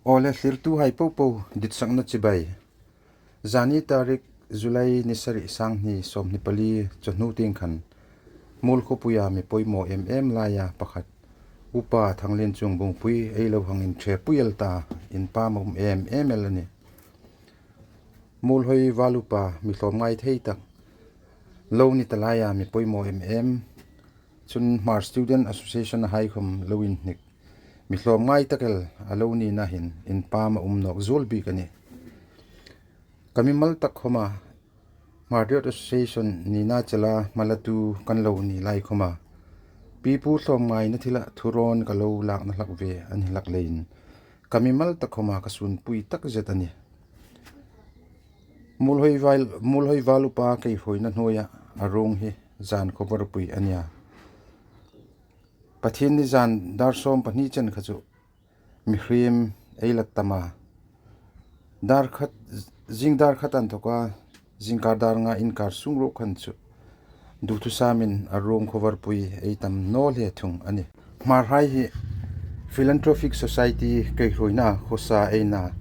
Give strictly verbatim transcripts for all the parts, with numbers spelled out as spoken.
Aw le, thlirtuhai popo, ditsakna chibai. Zani tarik July ni sari, sanghni sawmhni pali chawhnu tieng khan Muolhoi khawpuia mi poimaw em em laia pakhat, Upa Thanglienchung Bungpui ei lo hang inṭhepui el ta, inpam a um em em el a nih. Muolhoi val upa mi hlawm ngai thei tak lo ni ta laia mi poimaw em em. Chun Hmar Student Association-a hai khawm lo inhnik mi hlawm ngai tak el a lo nina hin inpam a um nawk zuol bik a nih. Ka mimal tak khawma Hmar Youth Association nina chela hmalatu kan lo ni lai khawma pipu hlawm ngaina thila thurawn ka lo lakna hlak ve a ni hlak leiin ka mimal tak khawma ka sunpui tak zet a nih. Muolhoi val, Muolhoi val upa kei hruoina hnuoia a ruong hi zan khawvarpui a nia. Pathienni zan dar sawm pahni chen kha chu mihriem ei la tam a. Dar khat, zing dar khat anthoka zingkar dar nga inkar sung ruok khan chu duthusâmin a ruong khawvarpui ei tam naw hle thung a nih. Hmarhai hi Philanthropic Society kei hruoina khawsa ei na,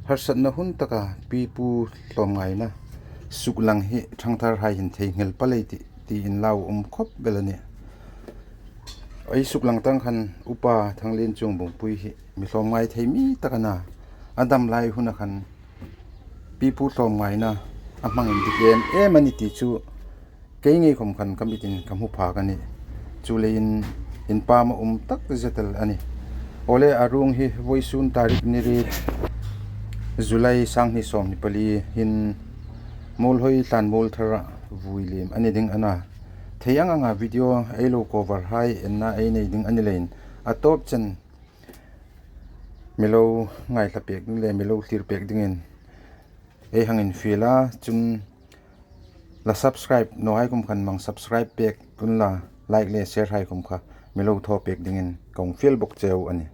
harsatna hun taka pipu hlawm ngaina suklang hi ṭhangtharhai hin theinghil pal ei tih, tiin lau um khawp bel a nih. Ei suklang tang khan Upa Thanglienchung Bungpui hi mi hlawm ngai thei mi tak a na, a dam lai huna khan pipu hlawm ngaina a hmang indik em em a ni ti chu kei ngei khawm khan ka mitin ka hmu phak a nih. Chuleiin inpam a um tak zet el a nih. Aw le, a ruong hi vawisun tarik ni riet July sanghni sawmhni pali hin Muolhoi tlanmuol thara vui liem a ni ding a na. Thei ang anga video ei lo cover hai enna ei nei ding a ni leiin a tawp chen mi lo ngaithla pek ding le mi lo thlir pek dingin ei hang infiel a, chun la subscribe naw hai khawm khan mi hang subscribe pek unla, like le share hai khawm kha mi lo thaw pek dingin ka hung fiel bawk cheu a nih.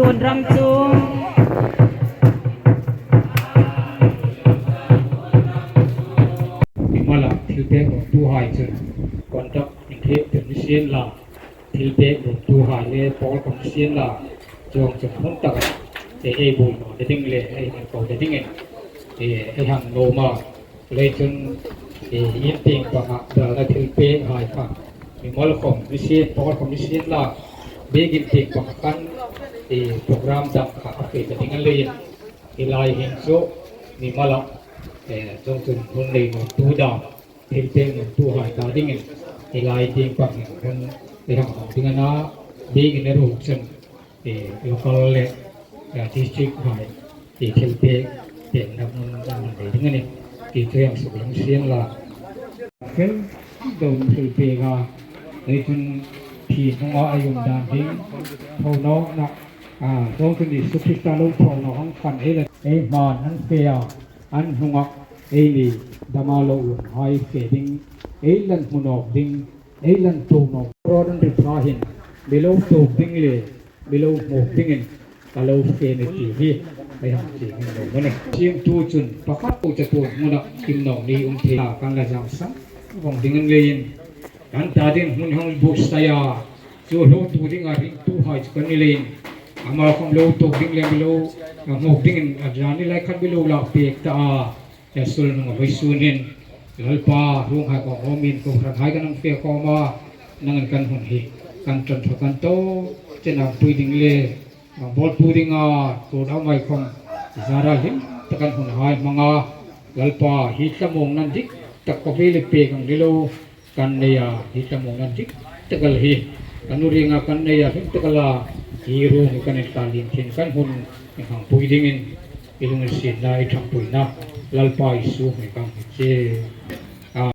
Hun ram chu. Mimal a thilpek nuomtuhai chun contact inkhek tum ni sien la, thilpek nuomtuhai le pawl khom ni sien la, chuong chun hun taka ei, ei buoi nawna ding le ei inko dingin, ei, ei hang nuom a. Leiin chun, ei, in tieng panga dalna thilpekhai kha mimal khom ni sien, pawl khom ni sien la, biekin tieng panga khan, ei, program dang kha a fe ta ding a ni leiin, ei, hi lai hin chu mimal a, ei, chuong chun hun nei nuomtu dam, thilpek nuomtuhai ta dingin, ei, hi lai tieng panga hin hun ei hang hawng ding a na, biekin a ruok chun, ei, local le, ei, district hai, ei, thilpek pekna hmun kan hang nei ding a nih. Ei, chu hang suklang sien la. Fel dom thilpek a, ei, chun thi hnunga ei um dan ding, thaw nawkna, a, chuong chun Isu Krista lo thaw nawk ang khan ei la, ei hmain an fe a, an hnunga ei ni dama lo lunghai fe ding, ei la hmu nawk ding, ei la tuok nawk. Rawt an ri pha hin, mi lo tuok ding le, mi lo hmuk dingin ka lo fe a nih ti hi ei hang chieng nuom a nih. Chiengtu chun pakhat po chatuon hmuna kim nawk ni um thei a, kan la zang sang vawng ding a ni leiin, kan ta ding hmun hang buotsai a, chu lo tuok dinga ringtuhai chu kan ni leiin, ama khom lo tuok ding le mi lo, a, hmuk dingin a zan ni lai khan mi lo lak pek ta a. Ei, sul hnunga vawisun hin Lalpa, ruonghai khom khawmin kohranhai kan hang fe khawm a, nangin kan hun hi kan ṭan ṭha kan tawk chena pui ding le, a, bawltu dinga, tu dau mai khom zara hlim tak kan hunhai hmanga, Lalpa, hi thlamuongna dik tak khawvela pek ang ni lo, kan nei a, hi thlamuongna dik tak el hi kan u ringa kan nei a, hlim tak el a, hi ruong hi kan intlal lien thei, kan hun hang pui dingin, i lunginsietna, i ṭhangpuina Lalpa Isu hmingin kan hni che. A.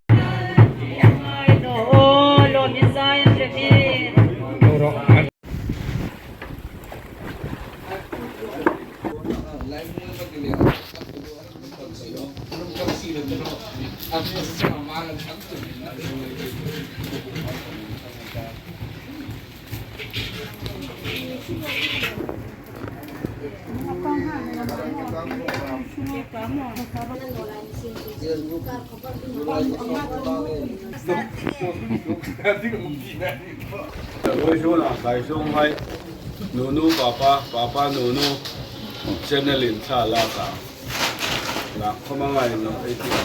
Vawisun a, kai sung hai, nunu papa, papa nunu, channel-in thla la ta. Lak khawm a ngai naw ei tih.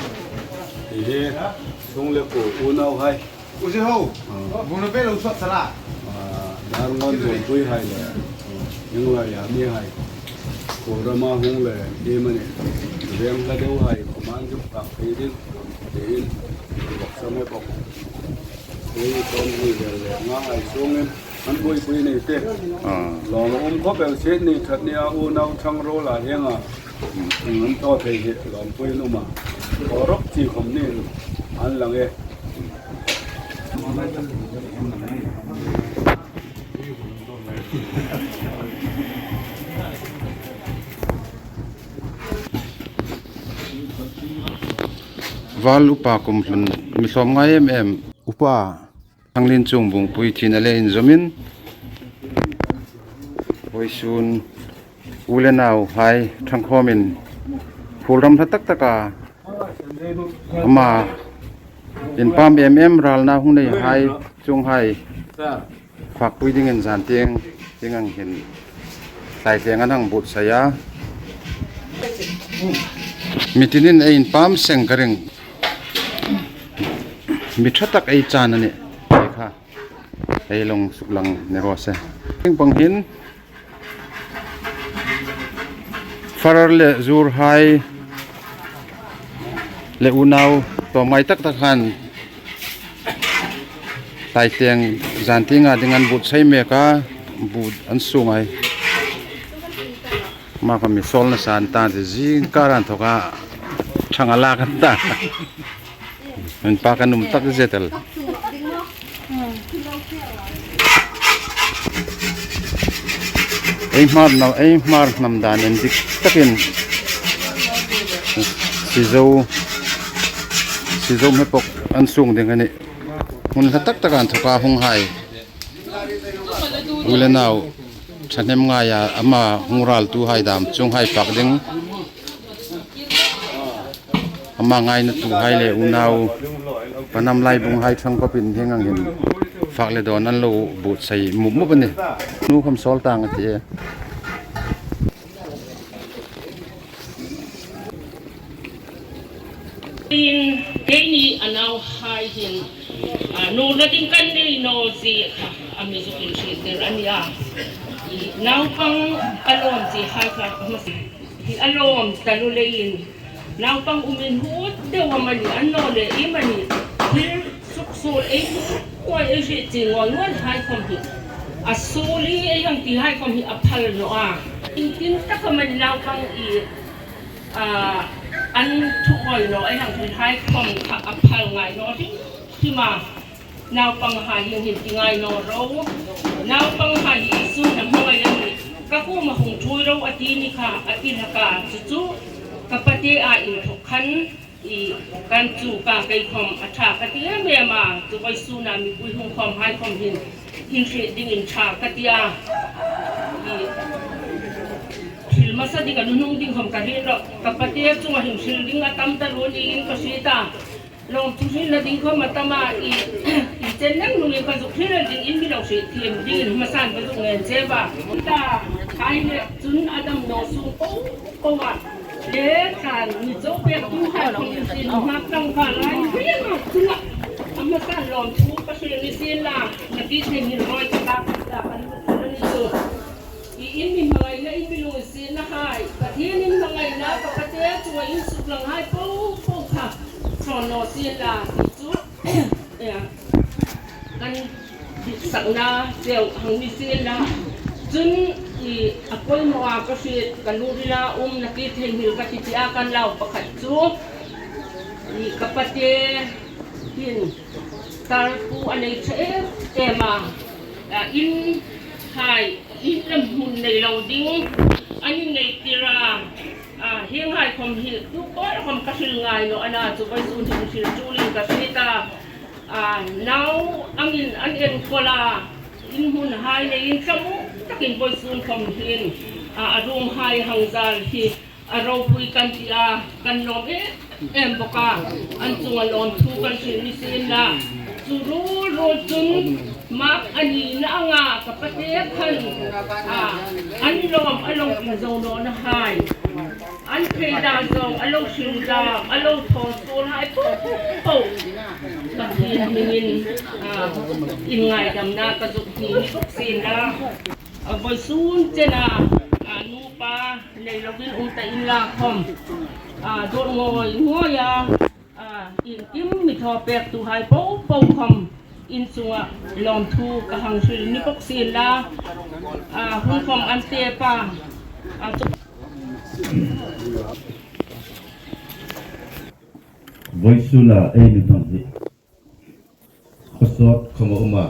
Hi hi, sung le kuo unauhai. U zi ho. Ah. Bung na pe lo suok sala. Ah, dar ngon bung pui hai le. Ning lai a mi hai. Ko rama hung le, di mani. Veng la deu hai, ko man juk tak thei ding. Di in. Bok sa me bok. Ei, ton hui le le, nga hai sungin. An buoipui nei te. Ah. Lawm um khawp el si ni, that nia unau thang ro la hieng a. An thaw thei hi lawmpui an um a. Thaw rawp chi khawm ni an lang e. Val upa kum hlun mi hlawm ngai em em. Upa. Thanglien Chungbungpui thina le inzawmin vawisun u le nauhai ṭhangkhawmin phul ram hla tak taka ama inpam em em ralna hung neihai chuonghai fakpui dingin zan tieng tieng ang hin Tlaiteng an hang buotsai a. Mi tinin ei inpam seng ka ring. Mi ṭha tak ei chan a nih. Ei kha. Ei lo suklang ni raw se. Tieng pang hin. Farar le zurhai le unau tawmngai tak tak han Tlaiteng zan tienga ding an buotsai mek a, buot an sung ai. Ama kha mi sawlna san ta, zingkar inthoka ṭhang a lak an ta. Min pa kan um tak zet el. Ei Hmar hnam, ei Hmar hnam dan indik takin Sizo, Sizo hmepok an sung ding a nih. Hmun hla tak taka inthoka hunghai u le nau Ṭhahnemngaia ama hung raltuhai dam chuonghai fak ding. Ama ngainatuhai le unau, Pa Namlaibung hai ṭhang khawpin hieng ang hin fak le dawn an lo buotsai mup mup a nih. Nu khawm sawl tang a ti e. Tin, keini a nauhai hin, a, nuomna ding kan nei naw zie kha a mi zuk inhriettir a nih a. I, naupang a lawm ziehai kha a hmasa hi a lawm taluo leiin, naupang umin hut deu amanih annawleh iemani thil suksuol ei ngawi ei hriet chi ngawi ngawi hai khawm hi a suol hi ei hang ti hai khawm hi a phal naw a. Iengtin tak amanih naupang i, a, an thu ngawi naw ei hang ti hai khawm kha a phal ngai naw hrim hrim a. Naupanghai hieng hin ti ngai naw ro. Naupanghai hi Isun a hmangai a nih. Ka kuoma hung ṭhuoi ro a ti ni kha a ti hlak a, chu chu ka pate a inthok khan i kan chu ka kei khawm a ṭha ka ti em em a, chu vawisuna mipui hung khawmhai khawm hin inhriet dingin ṭha ka ti a. I thil hmasa ding a nuhnung ding khawm ka hriet rawh. Ka pate chunga hin hril ding a tam taluo niin ka hriet a. Lawmthu hrilna ding khawm a tam a, i, i chen nang nungin ka zuk hril dingin mi lo hriet thiem dingin hmasan ka zuk ngen che a. Ta, hai le chun a dam naw sung po po a. Le tlan mi zo pektuhai khawm inhriet nghak tangka lai hril a chunga. A hmasan lawmthu ka hril ni sien la, na ti thei ni rawi ka ta ka ta kan zuk hril ni chu. I in mi hmangaina, in mi lunginsietnahai, Pathienin hmangaina ka pate chunga insuklanghai po po kha sawn naw sien la, ti chu, eh, kan ditsakna cheu hang ni sien la. Chun i a poimaw a ka hriet ka nu rila um na ti thei nghil ka ti ti a kan lau pakhat chu i ka pate hin tarpu a nei ṭha em em a, a, in hai in lam hmun nei lo ding an innei tir a, a, hienghai khawm hi tu kawr khawm ka hril ngai naw a na chu vawisun hin hril ṭulin ka hriet a, a, nau angin an enkawl a, in hmunhai nei in ṭam takin vawisun khawm hin, a, a ruomhai hang zal hi a ropui kan ti a, kan lawm em em bawk a, an chunga lawmthu kan hril ni sien la. Chu ruol ruol chun mak a nina anga ka pate khan, a, an lawm a lo ti zo nawna hai, an theida zo a lo hril dam a lo thaw suol hai po po Pathien hmingin, a, inngaidamna ka zuk hni ni bawk sien la. A, vawisun chena, a, nupa nei lovin um ta inla khawm, a, dawr ngawi ngawi a, a, iengkim mi thaw pektuhai po po khawm in chunga lawmthu ka hang hril ni bawk sien la, a, hun khawm an tep a, a, chu vawisuna ei ni hmang hi khawsawt khawm a um a,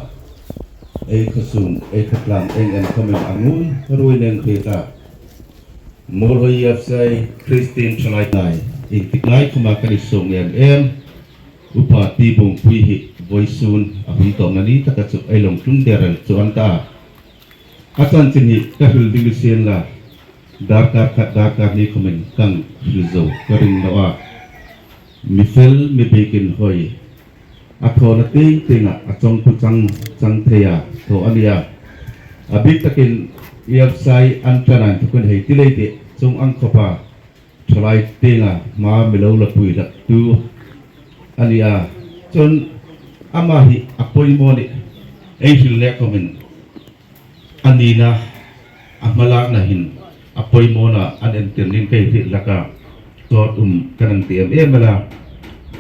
ei khawsung, ei khatlang, ei en khawmin a ngun ruoi neng hriet a. Muolhoi EFCI Christian Ṭhalai Ṭhalai, iengtik lai khawma kan insawng em em. Upa Tibungpui hi vawisun a hun tawpna ni taka chu ei lo tlung der el chu an ta a. A chanchin hi ka hril ding ni sien la, darkar khat darkar hni khawmin kan hril zo ka ring naw a. Mi fel mi biekin hoi, a thawna tieng tienga a chawngpu chang chang theia thaw a nih a. A bik takin EFCI an ṭan a inthokin hei ti lei tih chung ang khawpa ṭhalai tienga hma mi lo la pui hlak tu a nih a. Chun ama hi a poimaw ni ei hril le khawmin a nina, a hmalakna hin a poimawna an entir niin ka hriet hlak a. Sawt um kan ti em em a la.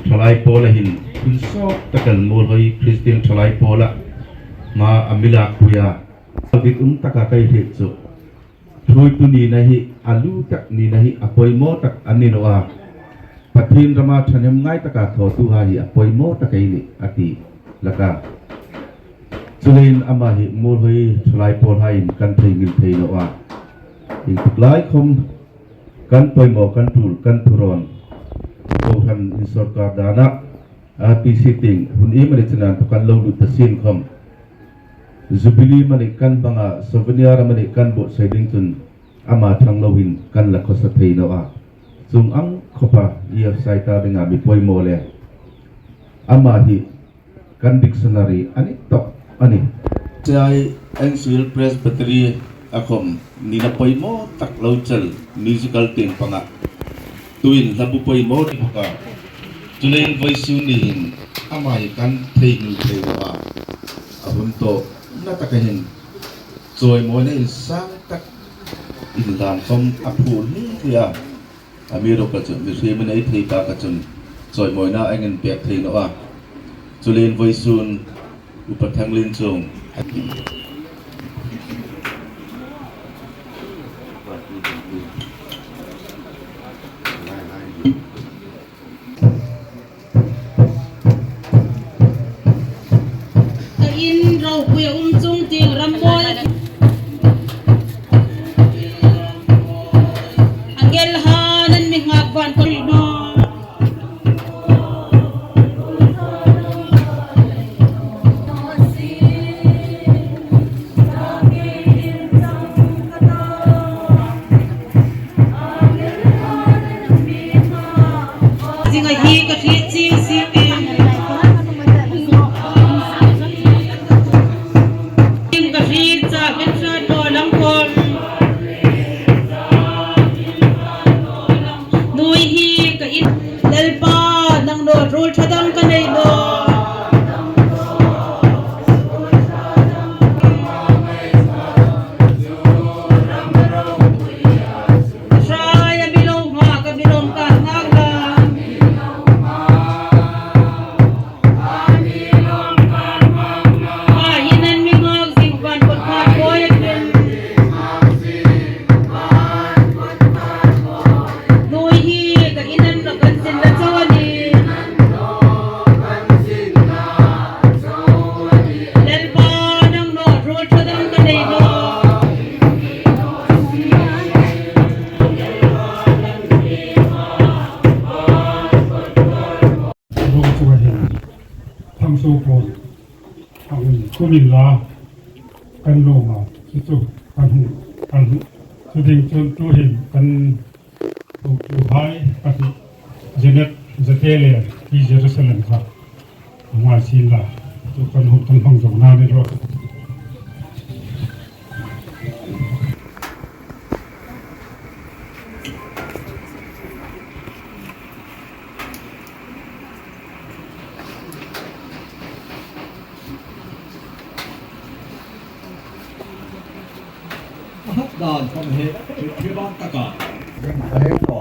Ṭhalai Pawla hin insawt takin Muolhoi Christian Ṭhalai Pawla hma a mi lakpui a. A bik um taka ka hriet chu, ṭhuoitu nina hi a lu tak, nina hi a poimaw tak a ni naw a. Pathien rama ṭhahnemngai taka thawtuhai hi a poimaw tak ei nih a ti hlak a. Chuleiin ama hi Muolhoi Ṭhalai Pawlhaiin kan theinghil thei naw a. Iengtik lai khawm kan poimaw, kan tul, kan thurawn, kohran in sorkar dana, RPC tieng hun iemani chena inthoka lo lut ta sien khawm, Jubilee amanih kan hmanga souvenir amanih kan buotsai ding chun ama ṭhang loin kan la khawsa thei naw a. Chuong ang khawpa E F Saita dinga mi poimaw le ama hi kan dictionary a ni tawp a nih. Siai Enfield Presbytery-a khawm nina poimaw tak lo chel musical tieng panga tuin hlabu poimaw ni bawk a. Chuleiin vawisun ni hin ama hi kan theinghil thei naw a. A hun tawpna taka hin chawimawina insang tak inhlan khawm a phu hni hni a. Amiruokchu mi hriemna ei thei taka chun chawimawina ei ngên pek thei naw a. Chuleiin vawisun Upa Thanglienchuong. Ka in ropui a um chung tieng ram mawi a. Angel han an mi nghak van kawr naw. Zinga hi ka hriet chieng si em. Ka hriet cha kan hrat lo lam khawm. Nuoi hi ka in Lalpa nang naw ruol ṭha dang ka nei naw. Hrai a mi lo nghak, a mi lo nghak nghak la. A hi nan mi nghak zing van kawt khat kawia ṭhin. Nuoi hi ka in an lo kan sin la chau a nih. Lalpa nang naw ruol ṭha dang ka nei naw. Ro chu hin thang so pon thang kumin la kan lo ma chu chu kan hu kan hu chu ding chun tu hin kan Hotuhai pahni Janet Zatele hi Jerusalem kha a ngai sin la, chu kan hung kan hmang zo na ni ro. A hak dan khom he, he bang taka. Kan hei ko.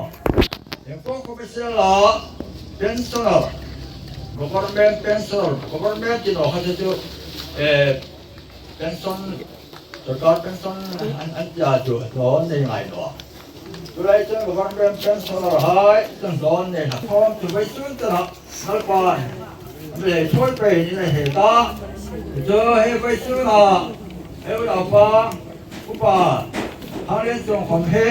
He ko ko be sela, pensioner. Government pensioner, government ti naw kha chu, eh, pension, sawrkar pension an, an tia chu, naw nei ngai naw. Tulai chun government pensioner hai, chun dawn nei na khom chu vawisun chun a, Lalpan a mi lei thawi pei ni na he ta. Chu he vawisun a, he Upa, Upa Thanglienchuong khom he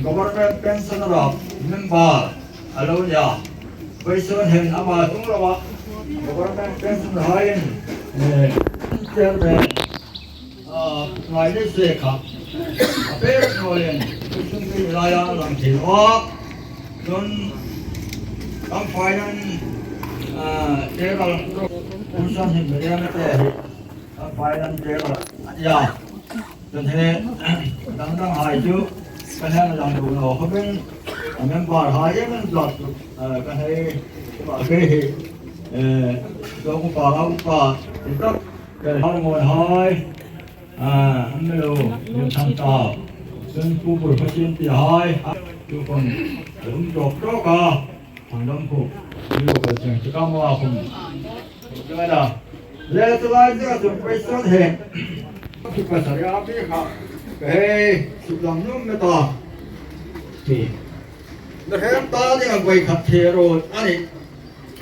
government pensioner a member a lo nia. Vawisun hin ama tung lo a, government pensioner haiin, eh, chairman, ah, ngai ni se kha. A pek naw lem, vawisun khi lai a lang thei a. Chun, kan finance, ah, te kal, Wilson hin media na te hi. Kan finance te kal, ya. Chun he, dang dang hai chu, kan hang lang du naw khom in, a member hai em em zat, ah, kan hei, ke hi, eh, dong pa, pa, tak, ke har mo hai. A, an lo, min thang ta. Chun Pu Bul Pathien tia hai, a, chu khom, a um tawk tawk a. Thang dam khu, chu lo kal cheng chu ka ma khom. Chu ka da. Le chu lai chu ka chun pei sawt he. Chu ka sa ria pi kha. Ka hei, suk lam num me ta. Ti. Na hem ta ding a voi khat the ro, a ni.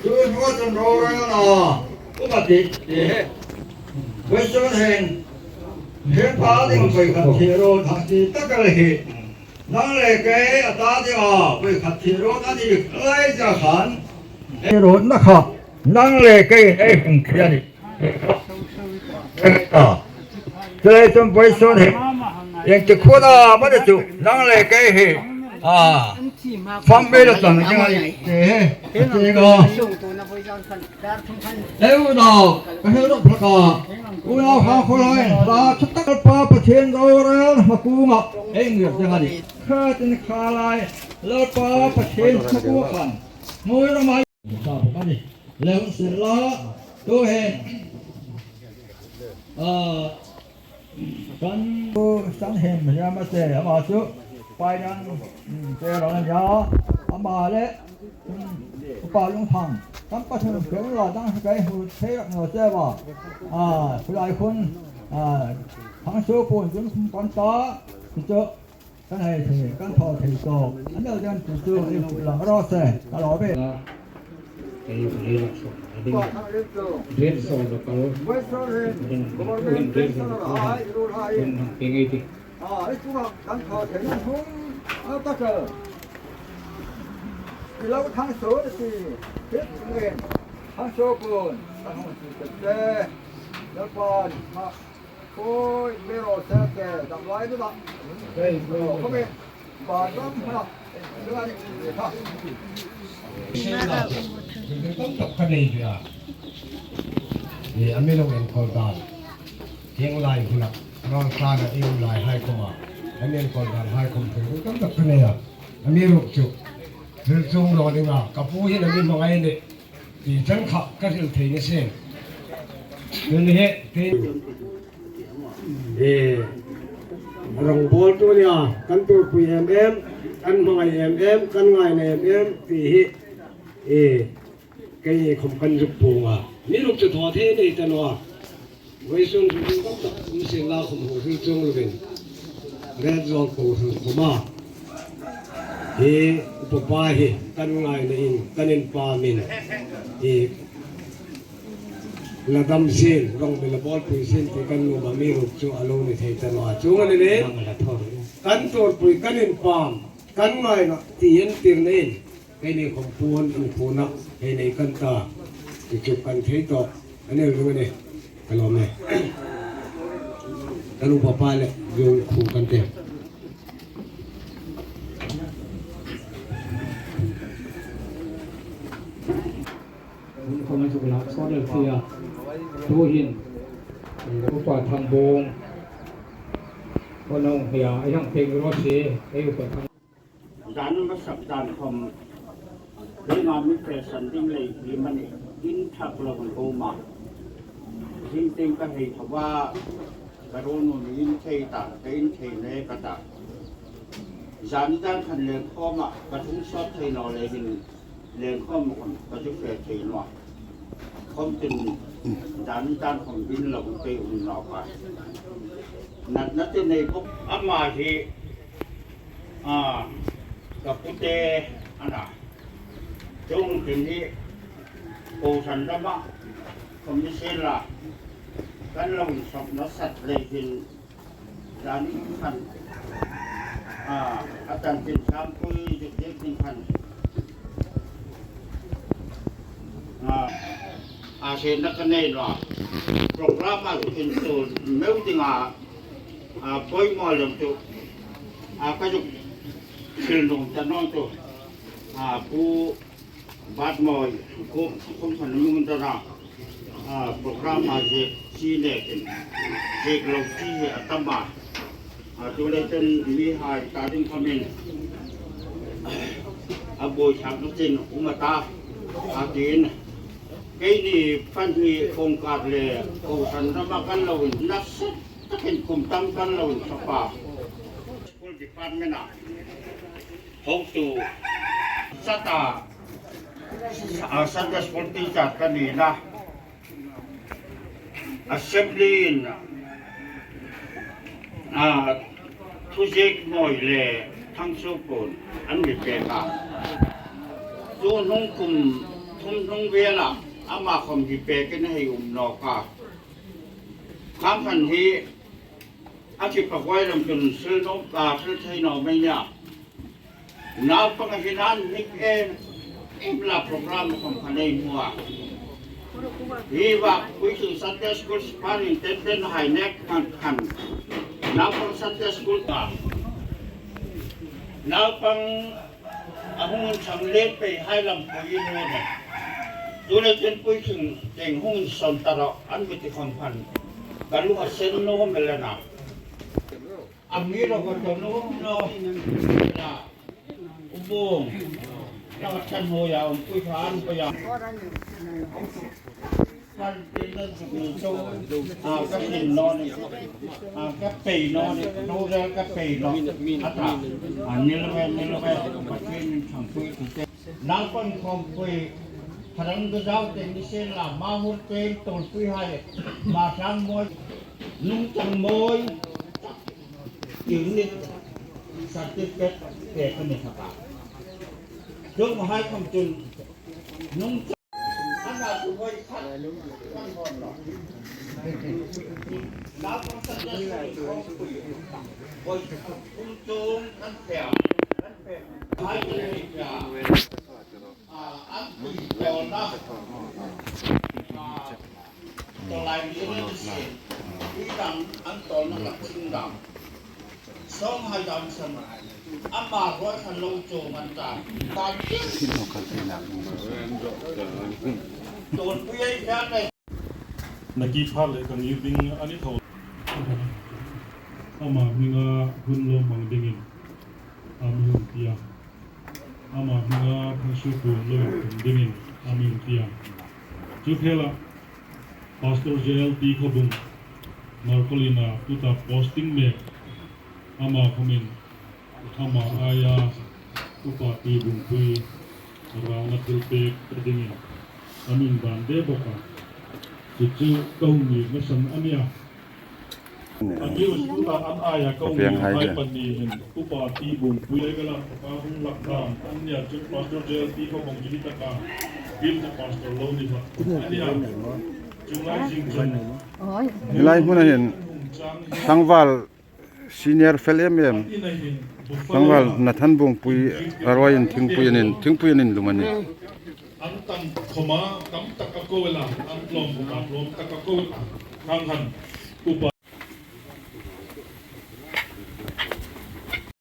Chu hnuoia chun ro reng a na, upa ti, ti he. Vawisun hin, he pa ding voi khat thei ro, thang ti tak el hi. Nang le kei a ta ding a, voi khat thei ro a ni lai zia khan. He ro na kha, nang le kei ei hung thei a ni. Ei ta. Chuleiin vawisun hi ieng ti khuona mani chu nang le kei hi, a, family lo chang ding a ni ti hi. Ti ko. Ei unau, ka hre hlak a. Unau kha khawlai, la chu tak pa Pathien ro rel hma kunga ei ngir ding a nih. Kha tin kha lai, Lalpa Pathien hma kunga khan. Hmui ro mai. Ka pa ni. Leng se la, tu hen. A, kan, kan hem hiam a che, ama chu, pai dan, mm, che ro na ya, ama le, mm, upa Lungthang, kan pa thun kan la dang kai hu thei rak naw che ba. A, khulai khun, a, Thangsuopuon chun kan ta, chu, kan hei thei, kan thaw thei tawp. An lo ding ti chu, i lang ro se, ka lo be. Ei, ei, la so, a ding. Red so, lo kal. Ding, ding, red so, lo kal. Ding, ding, ei ti. A, ei chu kan thaw thei nan hung, a ta ka. I lo Thangsuo ti, hit ngen. Thangsuopuon, kan hung ti te. Lalpan, ma. Oi, mi ro se ke, dam lai du da. Oi, oi. Ko mi, ba dam ha. Dam ni ha. Tam tak ka nei dia. Ni a mi lo enkawl dan. Hieng lai huna. Ral tana i um lai hai khoma. A mi enkawl dan hai khom thei tam tak ka nei a. Amiruokchu. Thil chung lo ding a. Ka pu hin a mi hmangai ni. Ti chan kha ka hril thei ni sien. Tun hi, ti, e, rongbawltu nia, kan tuorpui em em, kan hmangai em em, kan ngaina em em, ti hi, e, keini khom kan zuk puong a. Amiruokchu thaw thei nei ta naw a. Vawisun hril ding tam tak um sien la khom ho hril chuong lovin. Red Zone ko hril khoma. Hi upa pa hi kan ngaina in, kan inpamin. Hi la dam sien, rongbawlna bawlpui sien ti kan nuom a, amiruokchu a lo ni thei ta naw a. Chuong a ni le. Kan tuorpui, kan inpam, kan ngaina ti entirna in. Keini khom puon, in puona, hei nei kan ta. Ti chu kan thei tawh. A ni ring a ni. Ka lawm e. Ka nu papa le, zung khu kan te. Khom chu la so del sia. Tuhin. Upa Thangbawng. Ko nong hia, ai hang peng ro si. Ei upa Thang Zan hmasa dan khom, keima mi president ding lei hi mani, in thak lo kan ko ma. Zing teng ka hei thaw a, ka ruolnu mi in thei ta, ka in thei ne ka ta. Zan dan khan leng khom a, ka thung sawt thei naw le hin, leng khom khom ka chu fe thei naw a. Khom tin dan dan khom in lo pe um naw ka. Natna te nei bawk ama hi, a, ka pute a na. Chung tin hi kohran rama khom ni sien la. Kan lo inchawk nasat lei hin Zani khan, a, a tan tin sampui zuk zuk ding khan, a, a, se na ka nei lo. Program a zuk intuon meu ding a, a, poimaw lem chu, a, ka zuk thil nuom ta naw chu, a, Pu Batmawi, kum, kum khan lungdam a, a, program a ziek chi nekin, ziek lo chi hi a tam a. A, tu le ten mihai ta ding khamin, a buoithlakna chin um a ta, a tiin. Keini pahni kawngkar le kohran rama kan lo in, nasat takin kum tam kan lo inchawk a. School department a hotu sata, a, Sunday school teacher ka ni a. Assembly in, a, Thuziekmawi le Thangsuopuon an mi pek a. Chu hnung kum thum hnung vela ama khom hi pekin a hei um nawk a. Khang khan hi a thi pakuai lam chun sil naw, a, sil thei naw mei nia. Naupang a hin an hnik em em la program khom kha nei hmu a. Hi va, puitling Sunday School sparring ten ten hai nek khan khan. Naupang Sunday School ta. Naupang a hung chang le pei hai lam pui no ne. Tu le ten puitling teng hung son ta ro an mi ti khom khan. Ka lu a sen no me le na. A mi ro ko to no no. Na. U Bung. Ka chan ho ya um pui khan pa ya. Kan tin nan su ku so. A ka tin no ni. A ka pei no ni. No re ka pei no. A ta. A ni lo me ni lo me. Pa tin chang pui tu te. Nang kon khom pui. Tharang du zau te ni sen la ma hur te tol pui hai. Ma sang moi. Nung chang moi. Unit certificate te ka ni thaka. Dong hai khom chun nung chang ana tu hoi khat kan hon lo. Na kong sa na hoi kum chung kan pia. Hai kan ni pia. A, an pui tawlna. A, tawlai ni ni si. Pui dam, an tawlna ka ching dam. Song hai dam san. Ama ruai khan lo cho man ta. Ta tin. Tol pui ai pia nei. Naki phar le ka ngi ding a ni tho. Ama hminga hun lo mang dingin a mi hung tia. Ama hminga phasu tuon lo intum dingin a mi hung tia. Chu khela Pastor J L T Khawbung, Marcolina tuta posting mek ama khomin ama aia Upa T. Bungpui ralna thilpek ta dingin a min ban de bawk a. Chu chu ka hung ngirna san a nia. An hi usuka an aia ka hung ngir hai pani hin Upa T. Bungpui le ka la ka hung lak dan an nia chu Pastor J L T Khawbung chu hi taka pil chu pastor lo ni hla a nia. Chu lai zing chun. Hi lai hmuna hin Sangval senior fel em em. Sangval Nathan Bungpui a ruoi in thingpui an in, thingpui an in lum a nih. An tam khoma, tam tak a ko la, an tlawm khoma, tlawm tak a ko la. Khang han, upa.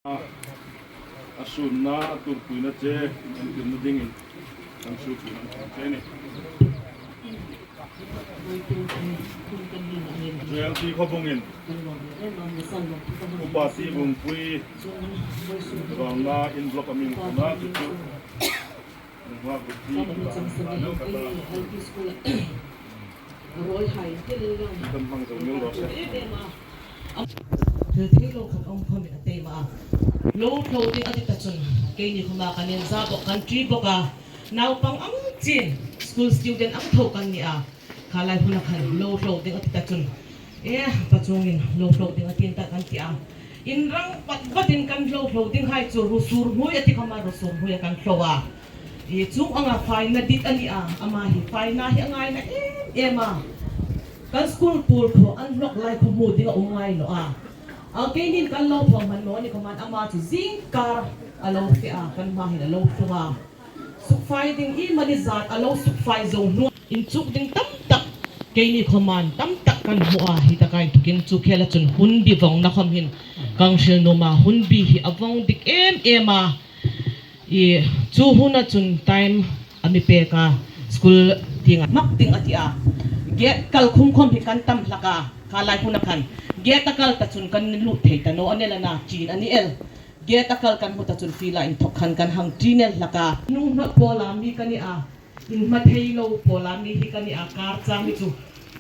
A sunna, a turpuina che, an tirna dingin, an su chu an che ni. J L T Khawbungin, Upa T. Bungpui, ralna in block a min kuna, chu chu. Nungma Bungpui, kan hmang zo mil lo se. Thil thei lo khawm awm khawmin a taima a. Lo thlo ding a ti ta chun, keini khawma kan inza bawk, kan ṭi bawk a. Naupang ang chin, school student ang tho kan ni a. Kha lai huna khan lo thlo ding a ti ta chun, e, pa chungin lo thlo ding a ti ta kan ti a. Inrang vat vatin kan lo thlo ding hai chu ru sur hmui a ti khawma ru sur hmui a kan thlo a. I chung anga faina dit a ni a, ama hi faina hi a ngaina em em a. Kan school tur khaw an hlok lai khaw hmu ding a um ngai naw a. A keinin kan lo thawhman naw ni khawman ama chu zingkar a lo fe a, kan hma hin a lo thlung a. Sukfai ding i mani zat a lo sukfai zo hnu. Inchuk ding tam tak, keini khawman tam tak kan hmu a, hi taka inthukin chu khela chun hun bi vawngna khawm hin kan hril nuom a, hun bi hi a vawng dik em em a. I, chu huna chun time a mi pek a, school tienga hmak ding a ti a. Gate kal khum khawm hi kan tam hlak a, kha lai huna khan. Gate a kal ta chun kan lut thei ta naw a ni el a na, chin a ni el. Gate a kal kan hmu ta chun field-a inthok khan kan hang ṭi nel hlak a. Nung hnawt pawla mi ka ni a, inhma thei lo pawla mi hi ka ni a, kar chang mi chu.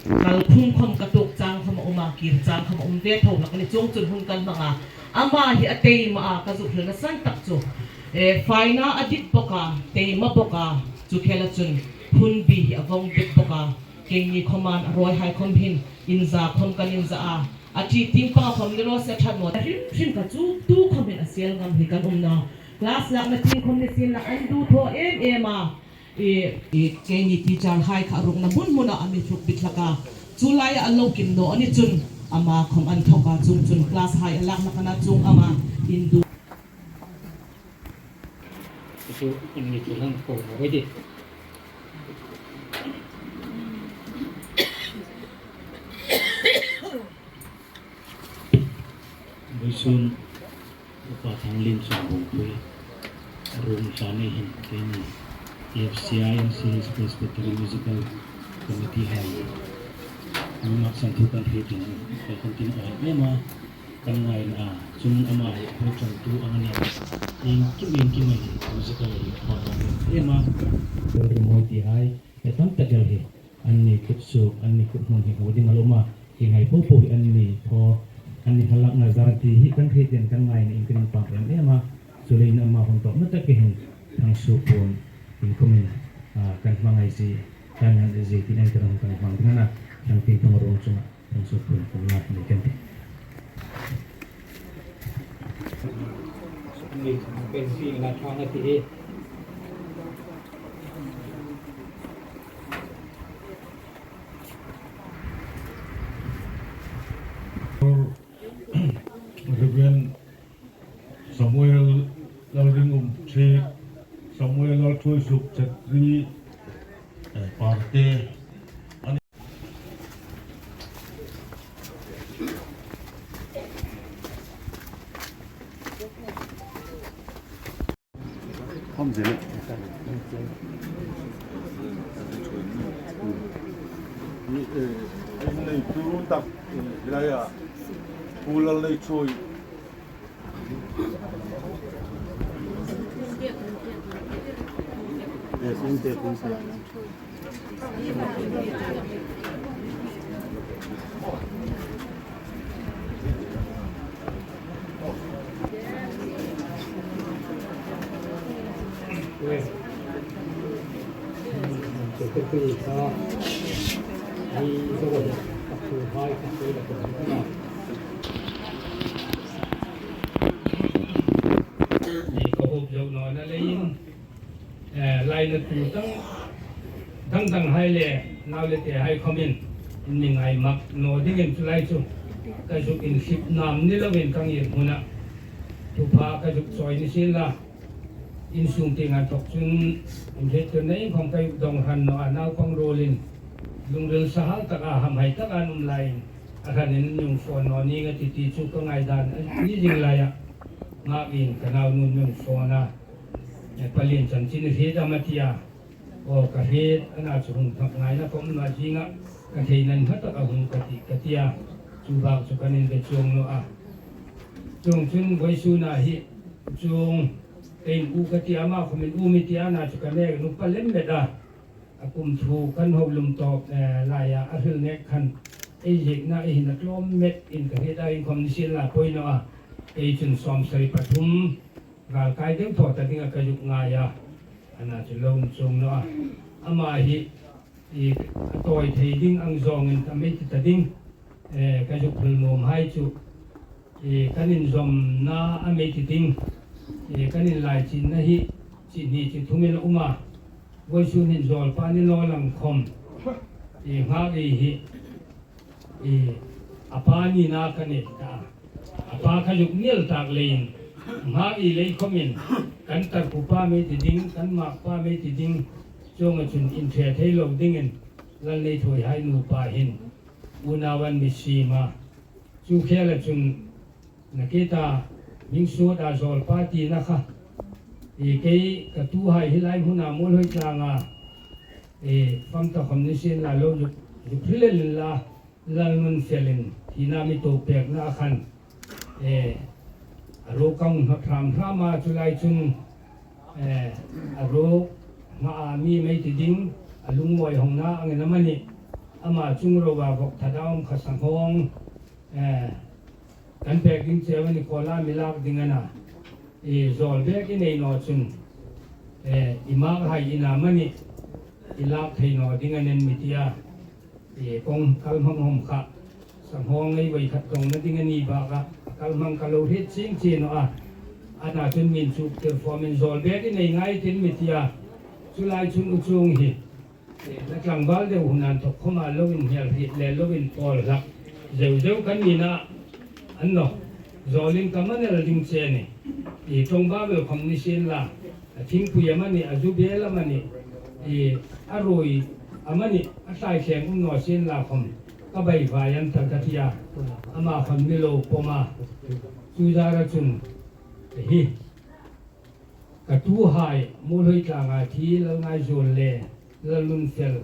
Kal khum khawm ka tuok chang khawm a um a, kir chang khawm a um ve tho hlak a ni, chuong chun hun kan hmang a. Ama hi a taima a, ka zuk hrilna san tak chu. E, faina a dit bawk a, taima bawk a, chu khela chun hun bi hi a vawng dik bawk a. Keini khawman a ruoi hai khawm hin inza khawm kan inza a. A ṭi ting panga khawm ni raw se, a ṭhat naw hrim hrim kha chu tu khawm hin a sel ngam hi kan um naw. Class lakna ting khawm ni sien la an du thaw em em a. I, i, keini teacher hai kha rukna hmun hmuna a mi hruk bit hlak a. Chu laia a lo kim naw a ni chun ama khawm an thawk a, chuong chun class hai a lakna khan a chuong anga indu. Chu in mi chu lang ko ma wei di. Upa Thanglien Chawngbuongpui, a ruong hla nei hin keini F C I M C H Presbytery Musical Committee hai mi mak san thu kan hriet hin, kan tin awi em a, kan ngaina a, chun ama hi program tu ang a nih. Iengkim iengkim a hi musical hi thaw hlawm em em a, thil ringmawi ti hai, e tam tak el hi, anni kut suok, anni kut hmun hi hmu ding a lo um a, hi ngai po po hi anni thaw, anni hla lakna zar ti hi kan hriet ding kan ngaina in kan inpak em em a, chuleiin ama hung tawpna tak hi hin Thangsuokpuon in kumin, a, kan hmangai si, kan han zie ti nei tirang kan hmang ding a na, Thangpiengthang ruong chunga Thangsuokpuon kumna ni kan ti. Ni kan si na thang a ti hi. Reverend Samuel Lalringum Chik, Samuel Lalthuoisuok Chetri, eh, Parte, Hom zene. Ni, eh, nei tu tak, eh, hilai a. Pu Lalneichoi. Yes, in te, in te. Ni ka hawp zo nawna leiin, eh, lainatu dang, dang dang hai le, nau le te hai khawmin, in mi ngai mak naw dingin chu lai chu, ka zuk inhriet nam ni loin ka ngir hmuna, thupha ka zuk chawi ni sien la, insung tieng a thawk chun, inhriettirna in khawm ka zuk dawng hran naw a, naupang ruolin, lungril sahal taka, hamhai taka an um laiin, a hranin mi hung phone naw ning a ti ti chu ka ngaidan a ni zing laia, Ngak in ka naunun mi hung phone a, eh, Palien chanchin i hriet am a ti a. Aw, ka hriet, a na chu hung thak ngaina ka um naw a, zinga ka thei nan hma taka hung ka ti, ka ti a. Chu bak chu kan inbe chuong naw a. Chuongchun vawisuna hi, chuong, ka in u ka ti a, ama khawmin u mi ti a, a na chu ka nek nupa lem met a. A kum thu kan hawlum tawp, eh, laia a hril nek khan ei ziekna ei hin a tlawm met in ka hriet a, in khawm ni sien la poi naw a. Kei chun sawmsari pathum ral kai deu thaw ta dinga ka zuk ngai a. A na chu lo um chuong naw a. Ama hi, i, a tawi thei ding ang zawngin ka mei ti ta ding. Eh, ka zuk hril nuom hai chu, eh, kan inzawmna a mei ti ding, eh, kan inlaichinna hi, chi hni chi thumin a um a, vawisun hin zawlpa ni naw lang khawm, eh, Ngak i hi, eh, a pa nina ka nei ta a. A pa ka zuk nial tak leiin, Ngak i lei khawmin, kan tarpupa mei ti ding, kan makpa mei ti ding, chuonga chun inṭhe thei lo dingin, Lalneithuoihai nupa hin, unau an mi siem a. Chu khela chun nakie ta, hming suot a zawlpa tina kha. I kei ka tuhai hi lai hmuna Muolhoi tlanga, i, fam ta khawm ni sien la lo zuk, zuk hril el inla, Lalnunfelin, thina mi tuok pekna a khan. E, a ruok ka hung hnawt hram hram a, chu lai chun, e, a ruok hmaa mi mei ti ding, a lungmawi hawngna angin amanih, ama chungrova vawk thata um kha sanghawng, e, kan pek ding cheu a ni, kawla mi lak ding a na. I zawl bek i nei naw chun, e, i makhai ina amanih, i lak thei naw ding a nih mi ti a. E, kong kal hmang hawm kha. Sanghawng ei voi khat dawngna ding a ni bak a, kal hmang ka lo hriet chieng chieng naw a. A na chun min chuk tir fawmin zawl bek i nei ngai tin mi ti a. Chu lai chun u chuong hi, e, la tlangval deu hun an thawk khawma lo inhnial hriet le lo inpawl hlak zeu zeu kan ni na. An naw, zawlin ka man el ding che a nih. I ṭawngbau el khawm ni sien la, a thingpui amanih, a zu bel amanih, i a ruoi amanih, a thlaithleng um naw sien la khawm, ka bai vai an ta ka ti a, ama khawm mi lo pawm a. Chu zara chun, Hi, ka tuhai, Muolhoi tlanga thi Lalngaizuol le Lalnunfel,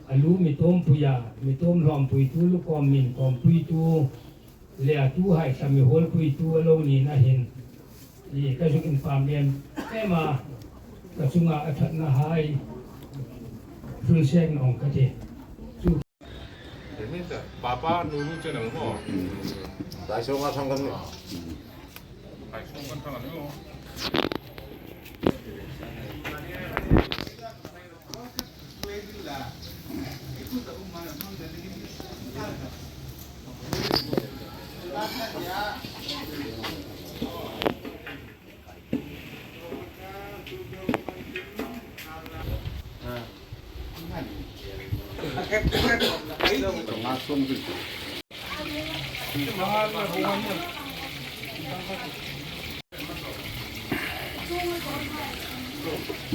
a lu mi tawmpuia, mi tawm hlawmpuitu, lu kawm min kawmpuitu, le a tuhai thla mi hawlpuitu a lo nina hin, i ka zuk inpam em em a, ka chunga a ṭhatnahai hril seng nawng ka ti. Chu Papa, nu nu channel maw. Bai sawm a thang kan ni. Bai sawm kan thang kan ni maw.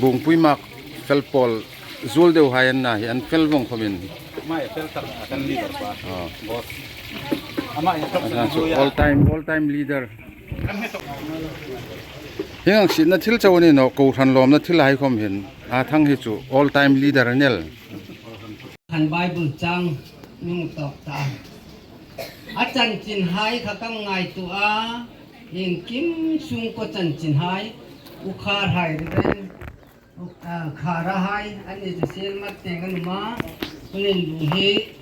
Bungpui mak fel pawl zuol deu hai an na hi, an fel vawng khawmin. Mai fel tak a kan leader pa. Ah. Boss. Ama hi top. All time, all time leader. Hieng ang sitna thil chau a ni naw, kohran lawmna thil hai khawm hin, a thang hi chu all time leader a ni el. Khan Bible chang nung tawk ta. A chanchin hai kha kan ngaituo a, iengkim sungkuo chanchin hai, U Khar hai, Reverend, a, Khara hai, an ni chu sel mat te kan um a, kunin bu hi,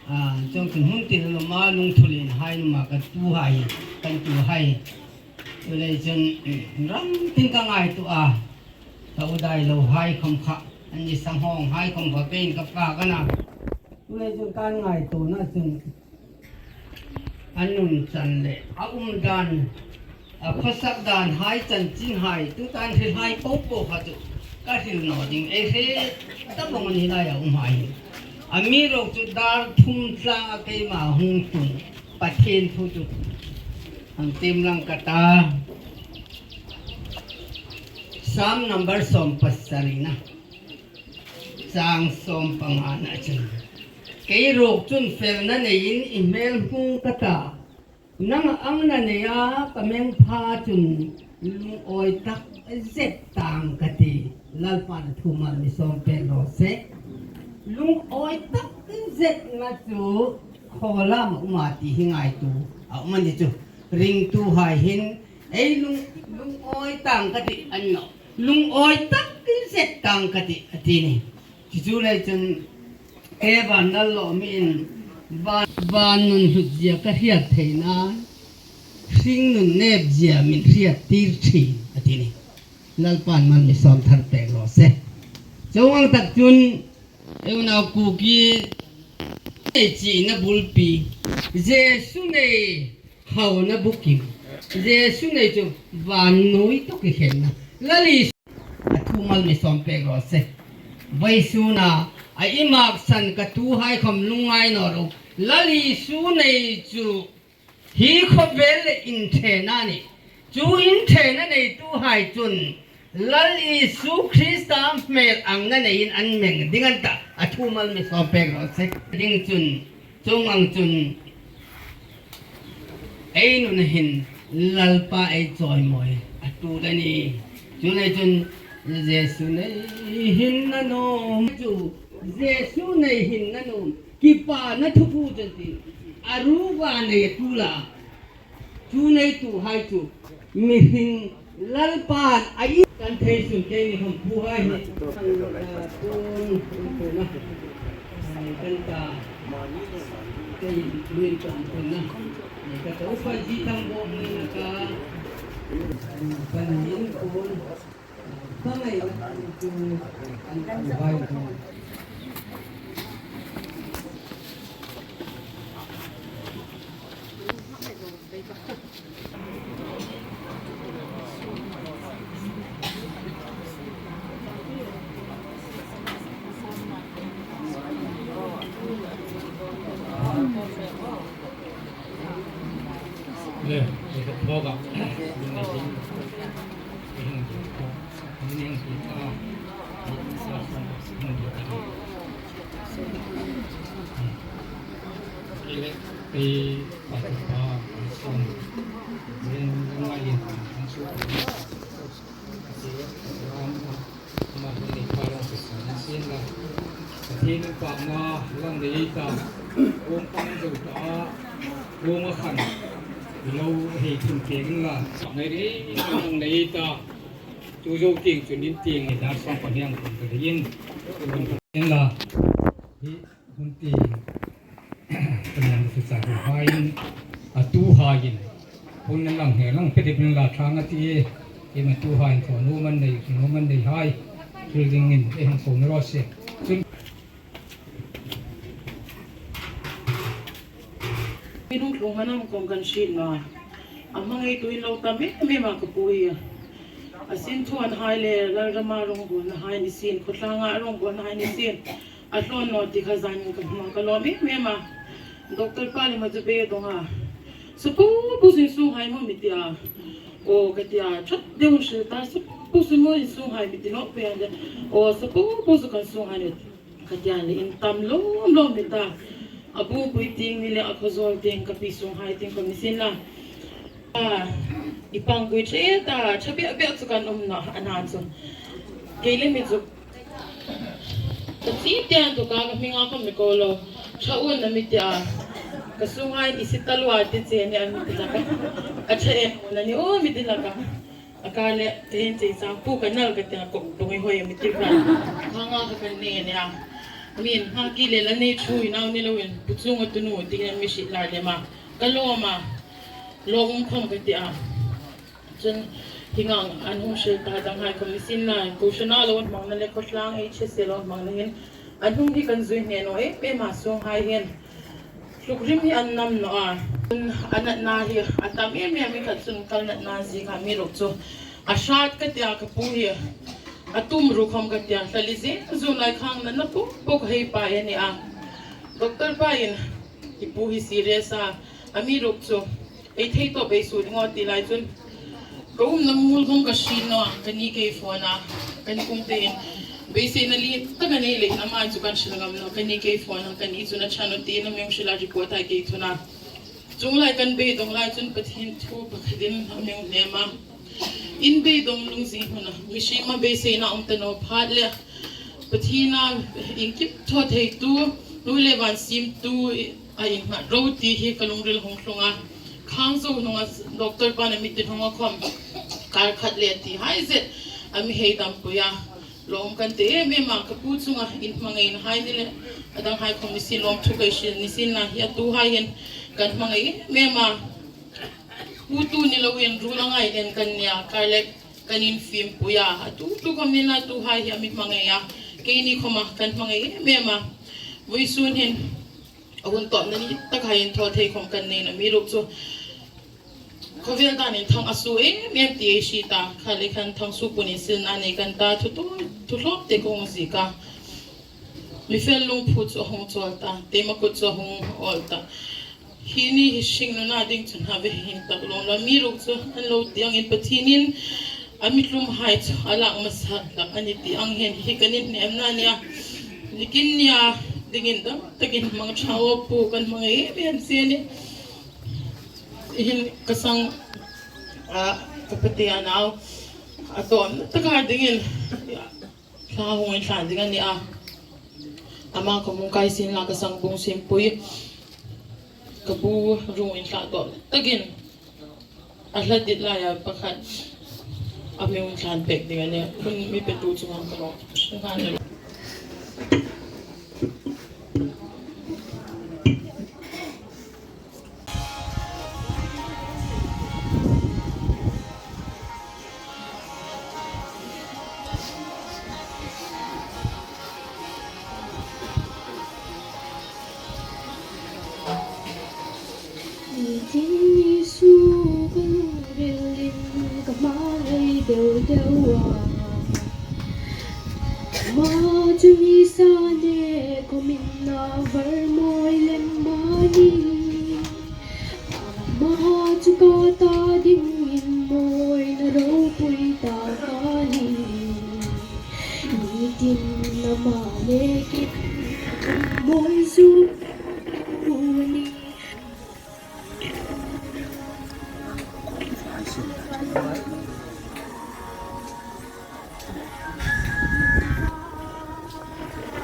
a, chawng chun hun tin lawm a, lungthulin hai an um a, kan tuhai, kan tuhai. Chuleiin chun, ram tin ka ngaituo a, ka u dai lo hai khawm kha, an ni sanghawng hai khawm kha, kein ka pa ka na. Chuleiin chun kan ngaituona chun, a nun chan le a um dan, a khawsak dan hai, chanchin hai, tuta an hril hai popo kha chu ka hril naw ding ei hre ta vawng a ni lai a um hai. Amiruokchu dar thum tlanga keima hung tung Pathien thu chu hang tiem lang ka ta. Psalm number sawm pasarina. Chang sawm pangana chun, kei ruok chun felna neiin i hmel hmung ka ta. Nang ang na neia ka meng pha chun lungawi tak zet tang ka tih. Lalpan a thu mal mi sawm pek raw se. Lungawi tak zetna chu khaw lam a um a ti hi ngaituo a um a ni chu. Ringtuhai hin ei lung, lungawi tang ka tih an naw. Lungawi tak zet tang ka tih a ti ni. Chu chu lei chun, e van nal lo mi in, van, van nun hlut zia ka hriat theina, hring nun nep zia min hriat tir ṭhin a ti ni. Lalpan mal mi sawm thar pek raw se. Chuong ang tak chun, e unau Kuki, ei china bulpi, Jesu nei hauna bukim, Jesu nei chu vannoi tawk i khenna. Lal Isu a thu mal mi sawm pek raw se. Vawisuna a i maksan ka tuhai khawm lungngai naw ro. Lal Isu nei chu hi khawvel le inṭhena ni. Chu inṭhena neituhai chun Lal Isu Krista hmel angna neiin an meng ding an ta, a thu mal mi sawm pek raw se. Ding chun, chuong ang chun, ei nun hin Lalpa ei chawimawi a tul a ni. Chuleiin chun, Jesu nei hin a nuom chu, Jesu nei hin a nuom. Kipana thupu chu ti, a ruva nei a tul a. Chu neituhai chu mihring Lalpan a i kan thei sun keini khawm puhai hi. Kan ta. Kei min kan pun na. Ka to pa ji thang bok ni na ka. Kan in pun. Hin pakna lang nei ta, um pang zo ta, um a khan lo hei thun pek inla, ngai rei lang nei ta, chu zo tieng chun in tieng ni dar sang pahniang kan ka dei in, inla, hi hun tieng, pahniang chu sa hi hai in, a tu hai in, hun na lang he lang pe dip inla thang a ti e, i ma tu hai in thaw nu man nei, nu man nei hai, thil dingin e hang ko na ro se. Chun Min hung tlung hmanhmang khom kan hriet naw a. A hmangaitu in lo tam em em a ka pu hi. A sin thuan hai le Lalrama rongbawlna hai ni sien, khawtlanga rongbawlna hai ni sien. A hlawn naw ti kha zanin ka hmu a, ka lawm em em a. Doctor pa le ma chu beidong a. Sapo po sin sung hai maw mi ti a. O ka ti a, that deu hre ta, sapo po sin maw in sung hai mi ti naw pei a. O sapo po sin kan sung hai ni. Ka ti a le in tam lawm lawm ni ta. A bupui tieng ni le a khawzawl tieng ka pi sung hai tieng ka mi sin la. A, i pangpui che ta, che bek bek chu kan um naw a na chu. Kei le mi chu. Ka chi tian tu ka ka hminga ka mi ko lo. Tha un na mi ti a. Ka sung hai i si ta lua ti che ni a mi ti la ka. A che en na ni o mi ti la ka. A ka le, te hin chei chang pu ka nal ka tia kok tung i hoi mi ti ka. Hanga ka kan ne ne a. Min, ha ki le la nei chu i nau ni lo in, pu chung a tu nu, ti kan mi si la le ma. Ka lo ma, lo um khom ka ti a. Chun, hi ngang an hung hril ta dang hai khom ni sin la, ko shana lo hmang na le ko tlang ei che se lo hmang na hin. An hung hi kan zui hne naw e, pe ma sung hai hin. Tlukrim hi an nam naw a. A natna hi a tam em em, mi khat chun kal natna zie kha mi ruk chu. A hrat ka tia ka pu hi. A tum ru khom ka tia. Hlali zie zu lai khang natna pu pu ka hei pa e ni a. Doctor pa in i pu hi serious a. A mi ruk chu. Ei thei tawp ei sut ngaw ti lai chun, ka umna mul khom ka hriet naw a, ka ni kei phone a, ka ni kum te in, beiseina lian tak a nei leiin ama chu kan hril ngam naw, ka ni kei phone a, ka ni chun a ṭha naw ti in a mi hung hril a report a kei thun a. Chuong lai kan beidong lai chun Pathien thu pakhatin a mi hung hnem a. In beidong lungzing huna, mihriem a beiseina um ta naw phat le, Pathiena inkip thaw theitu, hnuoi le van siemtu, a innghat ro ti hi ka lungril hung tlung a. Khang zo hnunga doctor pan a mi ti hnunga khom kar khat le ti hai zet a mi hei dampui a. Lawm kan ti em em a, ka pu chunga inhmangaina hai ni le a dang hai khom ni sin lawm thu ka hril ni sin la hi a tu hai hin kan hmangai em em a. Pu tu ni lo in ruol a ngai nen kan nia, kar le kan infiempui a. A tu tu khom ni la tu hai hi a mi hmangai a. Keini khoma kan hmangai em em a. Vawisun hin A hun tawpna ni tak hai in thaw thei khom kan nei a, mi ruk chu khawvel dan in thang a suo em em ti ei hriet a, kha le khan thang suo puon in silna nei kan ta, thu tu, thu hlawm te kong ziek a. Mi fel lungphu chu a hung chawl ta, te ma kut chu a hung awl ta. Hi ni hi hringnuna ding chun a ve hin tak lawm la, mi ruk chu an lo ti angin Pathienin a mi tlum hai chu a lak hmasa hlak a ni ti ang hin hi kan inhnemna a nia. Nikin nia dingin dam takin hmang ṭha aw pu, kan hmangai em em si a nih. Hin ka sang, a, ka pate a nau a tawm taka dingin thla hung inthlan ding a nih a. Ama ka hung kai sin la ka sang bung simpui ka bu rung inthla tawm takin a hla dit laia pakhat a mi hung thlan pek ding a nih. Hun mi petu chu hang ka lo. Nitin ni su ka lungril in ka hmangai deu deu a. Ama chu mi sa ne khom in a var mawi lem a nih. Ama chu ka ta dingin mawina ropui tak a nih. Nitin ama nekin mawi zuk a nih.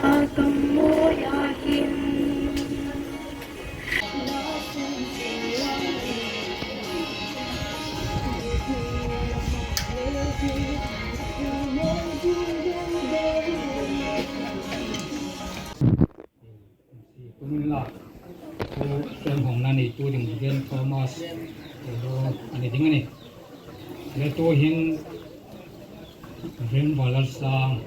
A ka maw A ni ding a nih. Le tuhin Reverend Valalsang,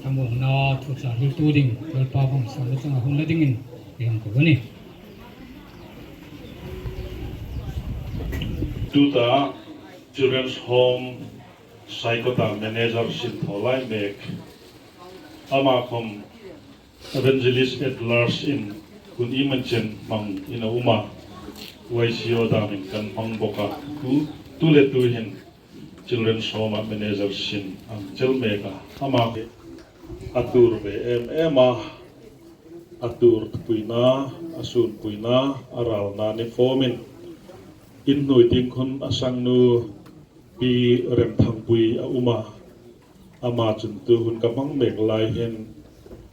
thlamuongna thuchah hriltu ding, Lalpa vawng sawm le changa hung la dingin, ei hang ko a nih. Tuta Children's Home Saikota manager sin thaw lai mek. Ama khom Evangelist at Large in hun iemani chen hmangin a um a, Y C O dam in kan hmang bawk a. Tu, tu le tu hin Children's Home a manager sin a hang chel mek a. Ama a tuor ve em em a, a tuorpuina, a sunpuina, a ralna ni fawmin in hnuoi tieng khun a sangnu Pi Remthangpui a um a. Ama chun tu hun ka hmang mek lai hin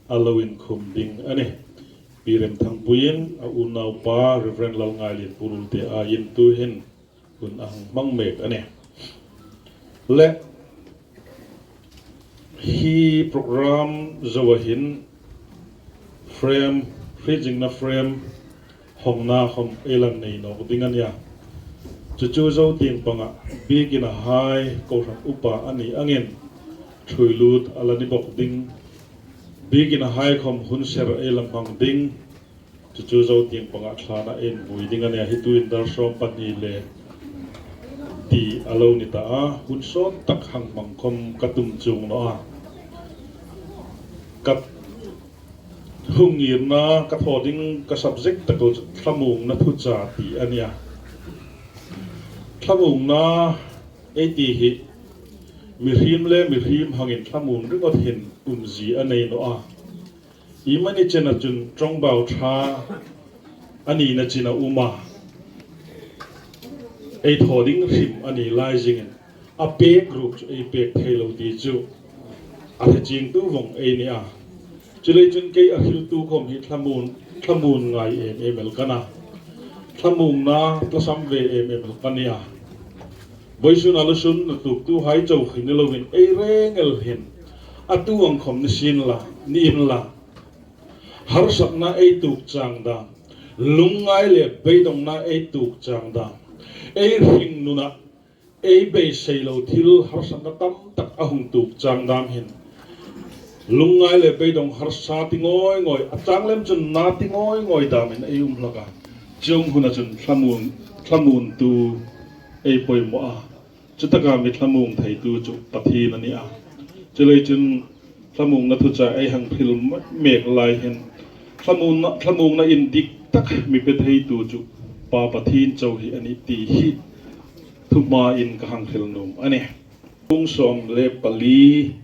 a lo inkhum ding a nih. Pi Remthangpuiin a unaupa Reverend Lalngailien Purulte aiin tu hin hun a hang hmang mek a nih. Le hi program zoa hin frame, hriet zingna frame hawngna khom ei la nei nawk ding a nih a. Chu chu zo tieng panga biekinahai kohran upa a ni angin ṭhuoi lut a la ni bawk ding. Biekinahai khom hun ser ei la hmang ding. Chu chu zo tieng panga thlana ei invui ding a nih a. Hi tuin dar sawm pahni le ti a lo ni ta a. Hun sawt tak hang hmang khom ka tum chuong naw a. Ka hung ngirna ka thaw ding ka subject tak chu thlamuongna thuchah ti a nih a. Thlamuongna ei ti hi mihriem le mihriem hangin thlamuong ringawt hin umzie a nei naw a. Iemani chena chun ṭawngbau ṭha a nina chin a um a. Ei thaw ding hrim a ni lai zingin a pek ruok chu ei pek thei lo ti chu a hre chiengtu vawng ei ni a. Chuleiin chun kei a hriltu khom hi thlamuong, thlamuong ngai em em el ka nih a. Thlamuongna tlasam ve em em el ka nih a. Vawisuna lusun na tuoktuhai chau khin ni loin ei reng el hin a tu ang khom ni sien la, ni inla. Harsatna ei tuok chang dam, lungngai le beidongna ei tuok chang dam, ei hringnuna ei beisei lo thil harsatna tam tak a hung tuok chang dam hin lungngai le beidong harsa ti ngawi ngawi, a chang lem chun na ti ngawi ngawi damin ei um hlak a. Chuong huna chun thlamuong, thlamuongtu ei poimaw a. Chutaka mi thlamuong theitu chu Pathien a ni a. Chuleiin chun thlamuongna thuchah ei hang hril mek lai hin thlamuongna, thlamuongna indik tak mi pe theitu chu Pa Pathien chau hi a nih ti hi thuhmain ka hang hril nuom a nih. Bung sawm le pali,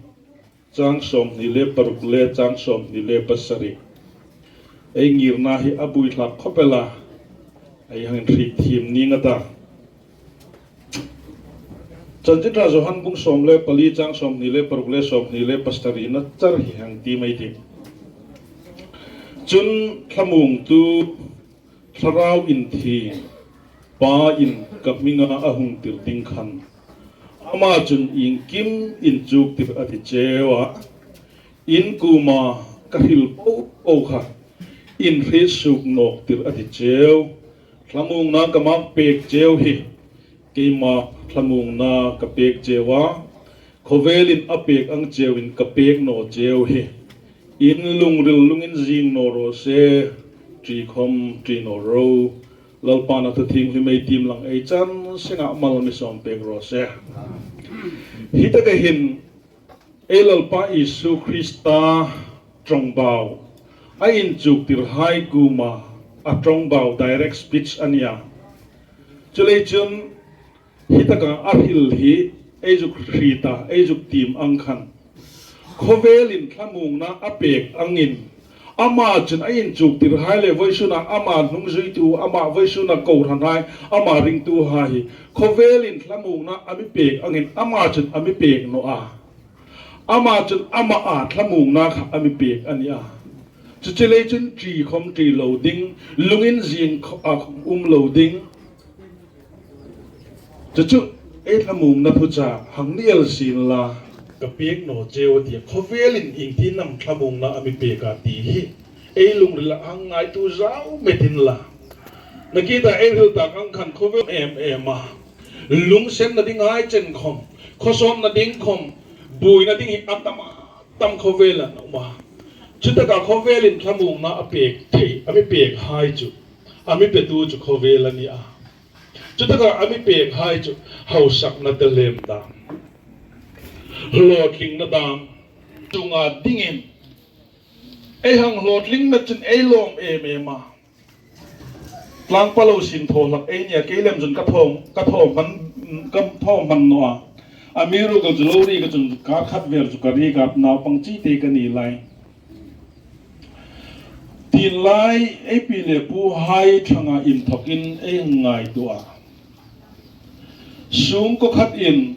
chang sawmhni le paruk le chang sawmhni le pasari. Ei ngirna hi a buoi hlak khawp el a, ei hang hriet thiem ning a ta. Chanchin Ṭha Johan bung sawm le pali, chang sawmhni le paruk le sawmhni le pasarina char hi hang ti mei ti. Chun thlamuongtu Thlarau Inthieng Pa in ka hminga a hung tir ding khan, ama chun iengkim inchuktir a ti cheu a, in kuoma ka hril po po kha in hriet suok nawktir a ti cheu. Thlamuongna ka mak pek cheu hi, keima thlamuongna ka pek cheu a, khawvelin a pek ang cheuin ka pek naw cheu hi. In lungril lungin zing naw raw se, ṭi khom ṭi naw ro. Lalpan a thu thienghlim ei tiem lang ei chan senga mal mi sawm pek raw se. Hi taka hin ei Lalpa Isu Krista ṭawngbau a inchuktirhai kuoma a ṭawngbau direct speech a nih a. Chuleiin chun hi taka a hril hi ei zuk hriet a, ei zuk tiem ang khan, khawvelin thlamuongna a pek angin, ama chun a inchuktirhai le vawisuna ama hnungzuitu, ama vawisuna kohranhai, ama ringtuhai hi khawvelin thlamuongna a mi pek angin ama chun a mi pek naw a. Ama chun ama a thlamuongna kha a mi pek a nih a. Chuleiin chun ṭi khom ṭi lo ding, lungin zing kho-, a khom um lo ding. Chu chu ei thlamuongna thuchah hang ni el sien la, ka pek naw cheu a ti a, khawvelin iengtin am thlamuongna a mi pek a ti hi ei lungrila hang ngaituo zau met inla. Nakie ta ei hril ta khan khawvel em em a, lungsenna ding hai chen khom, khawsawtna ding khom, buoina ding hi a tam a, tam khawvel an um a. Chutaka khawvelin thlamuongna a pek thei, a mi pek hai chu, a mi petu chu khawvel a ni a. Chutaka a mi pek hai chu hausakna tehlem dam, hlawtlingna dam, tunga dingin ei hang hlawtling met chun ei lawm em em a. Tlangpalo sinthaw hlak ei nia, kei lem chun ka thaw, ka thaw hman, ka thaw hman naw a. Amiruokchu lo ri ka chun kar khat vel chu ka ri ka, naupang chite ka ni lai. Tienlai ei pi le pu hai thanga inthokin ei ngaituo a. Sungkuo khatin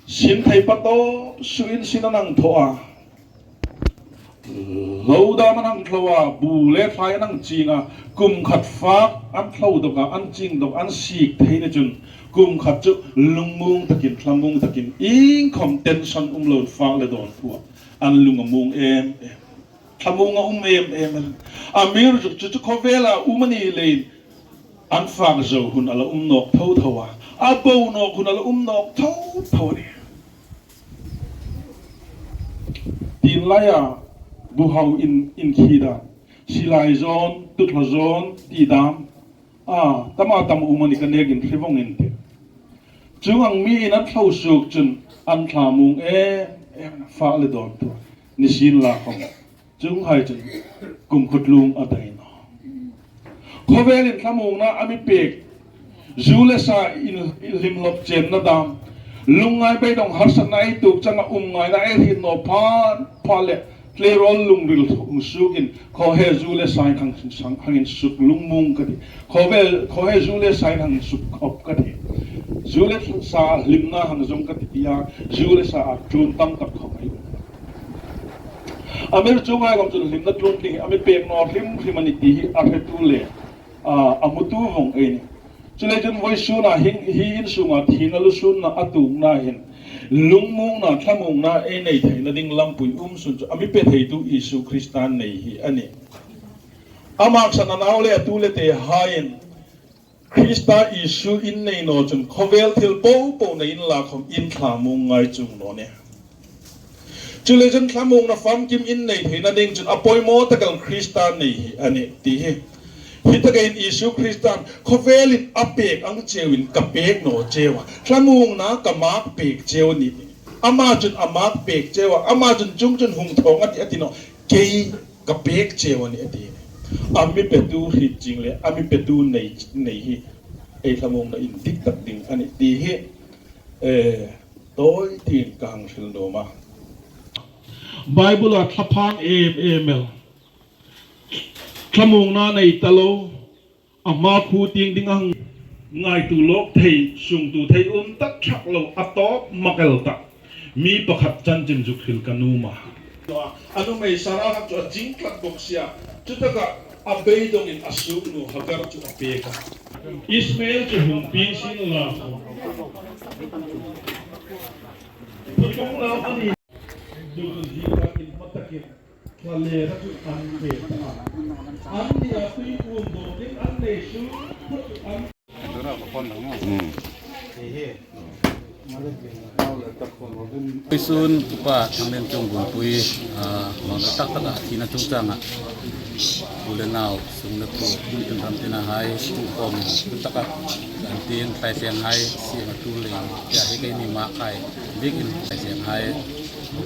sin thei pa tawp suin sin an hang thaw a. Lo dam an hang thlo a, bu le thlai an hang ching a, kum khat fak an thlo dawk a, an ching dawk, an sik theina chun, kum khat chu lungmuong takin, thlamuong takin, iengkhom tension um loin fak le dawn thu a, an lung a muong em em. Thlamuong a um em em. Amiruokchu chu, chu khawvela um a ni leiin, an fak zo hun a la um nawk tho tho a, a bo nawk hun a la um nawk tho tho a nih. Tienlaia buhau in, in khi dam, silai zawn, tuthla zawn ti dam, a, tam a tam um a ni ka nekin hre vong in tih. Chuong ang mi'n an thlo suok chun an thlamuong em em, fak le dawn thu a, nisienla khom. Chuonghai chun kumkhuo tlung a dai naw. Khawvelin thlamuongna a mi pek. Zu le sa inhlim lawp chenna dam, lungngai beidong harsatna ei tuok changa um ngaina ei hriet naw pha pha le, tleirawl lungril hung suokin, khaw hi zu le sa in hang, hang, hang insuk lungmuong ka tih. Khawvel, khaw hi zu le sa in hang insuk khop ka tih. Zu le sa hlimna hang zawng ka tih tia, zu le sa a tlun tam tak khom ei. Amiruokchu chuonghai khom chun hlimna tlun ding hi a mi pek naw hrim hrim a nih ti hi a hretu le, a, a hmutu vong ei nih. Chuleiin chun vawisuna hi, hi in sunga thina lusunna a tuokna hin, lungmuongna, thlamuongna ei nei theina ding lampui um sun chu a mi pe theitu Isu Krista nei hi a nih. A maksan a nau le a tu le te haiin, Krista Isu in nei naw chun khawvel thil popo nei inla khom in thlamuong ngai chuong naw nih. Chuleiin chun thlamuongna famkim in nei theina ding chun a poimaw tak el Krista nei hi a nih ti hi. Hi takin Isu Kristan khawvelin a pek ang cheuin ka pek naw cheu a, thlamuongna ka mak pek cheu a nih. Ama chun a mak pek cheu a, ama chun chuong chun hung thawng a tih a ti naw. Kei ka pek cheu a nih a ti. A mi petu hriet chieng le, a mi petu nei, nei hi ei thlamuongna indik tak ding a nih ti hi, eh, tawi tiin ka hang hril nuom a. Bible-a thlaphang em em el, thlamuongna nei ta lo, a hma khu tieng ding a hang ngaituo lawk thei, sungtu thei um tak ṭhak lo, a tawp mak el tak mi pakhat chanchin zuk hril ka nuom a. A nuhmei Sara chu a ching tlat bawk si a, chutaka a beidongin a suoknu Hagar chu a pek a. Ismael chu hung pieng sien la. Thutlung lau a ni. Chu chu zing takin, hma takin. Thlalêra chu an pe ta a. An nia tui puon dawkin an nei su, an. Hmm. Vawisun Upa Thanglienchung Bungpui, a, hmang tak taka thina chungchanga u le nau, sung le kuo, ram tina hai, tu khom, taka, an tin, thlai seng hai, si ma tu le, ya hi keini ma khai, big in thlai seng hai,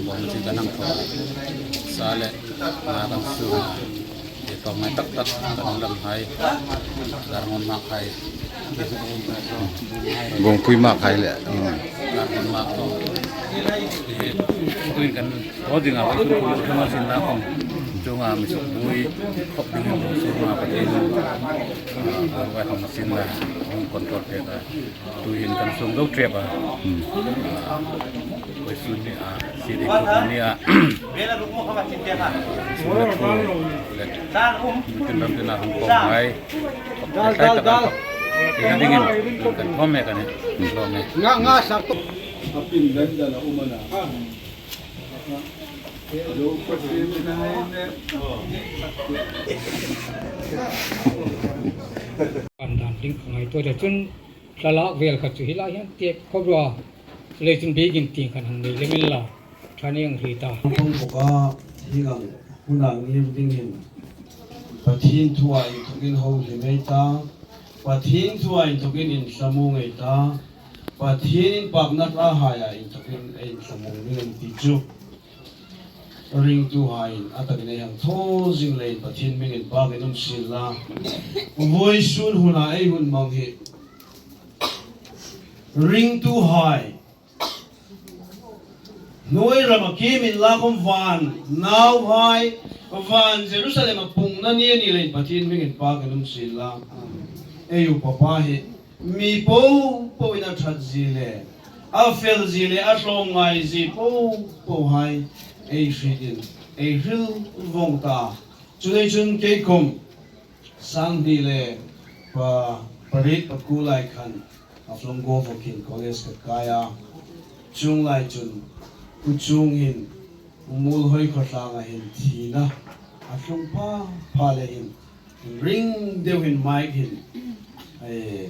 bawm chi kan hang thaw. Sa le, nga kan su. Ei tawp ngai tak tak kan dam hai. Dar ngawm mak hai. Bungpui mak hai le. Hmm. Dar ngawm mak hai. Ei, tuin kan thaw ding a, vawisun kuo thuma sin na khom. Chunga mi suk bui. Khop ding in su ma pa ding. Ah, vai khom sin na. Hung kon tor te ta. Tuhin kan sung zo trep a. Hmm. Vawisun ni a, si di kut ni a. Sung le thu le. Tin ram tin a hung kong mai. Dal, dal, dal. Tin dingin, kan khom me kan ni. Lo me. Nga, nga sak to. Apin dan dan a umana. Lo pasin na ne. Ding ka ngaituo ta chun thlalak vel khat chu hi lai hian tek khawp rawh a. Chuleiin chun biekin tieng khan hang nei lem inla. Ṭha ni ang hri ta. Hmang bawk a, hi ang huna ngir ding hin Pathien thua inthokin ho hlim ei ta. Pathien thua inthokin inhlamuong ei ta. Pathien inpakna ṭhahaia inthokin ei inhlamuong ding a ni ti chu ringtuhaiin a takin ei hang thaw zing leiin Pathien hming inpakin um sien la. Vawisun huna ei hun hmang hi ringtuhai hnuoi rama kiemin la khawm van nauhai, van Jerusalema pungna ni a ni leiin Pathien hming inpakin um sien la. Ei upa pa hi mi popoin a ṭhat zie le, a fel zie le, a hlawm ngai zie popohai ei hriet in, ei hril vawng ta. Chuleiin chun kei khawm sanghni le pa, pariet pakuo lai khan Haflong Govt College ka kai a. Chuong lai chun Pu Chunga hin Muolhoi khawtlanga hin thina a tlung pha pha le hin ring deu hin mic hin, eh,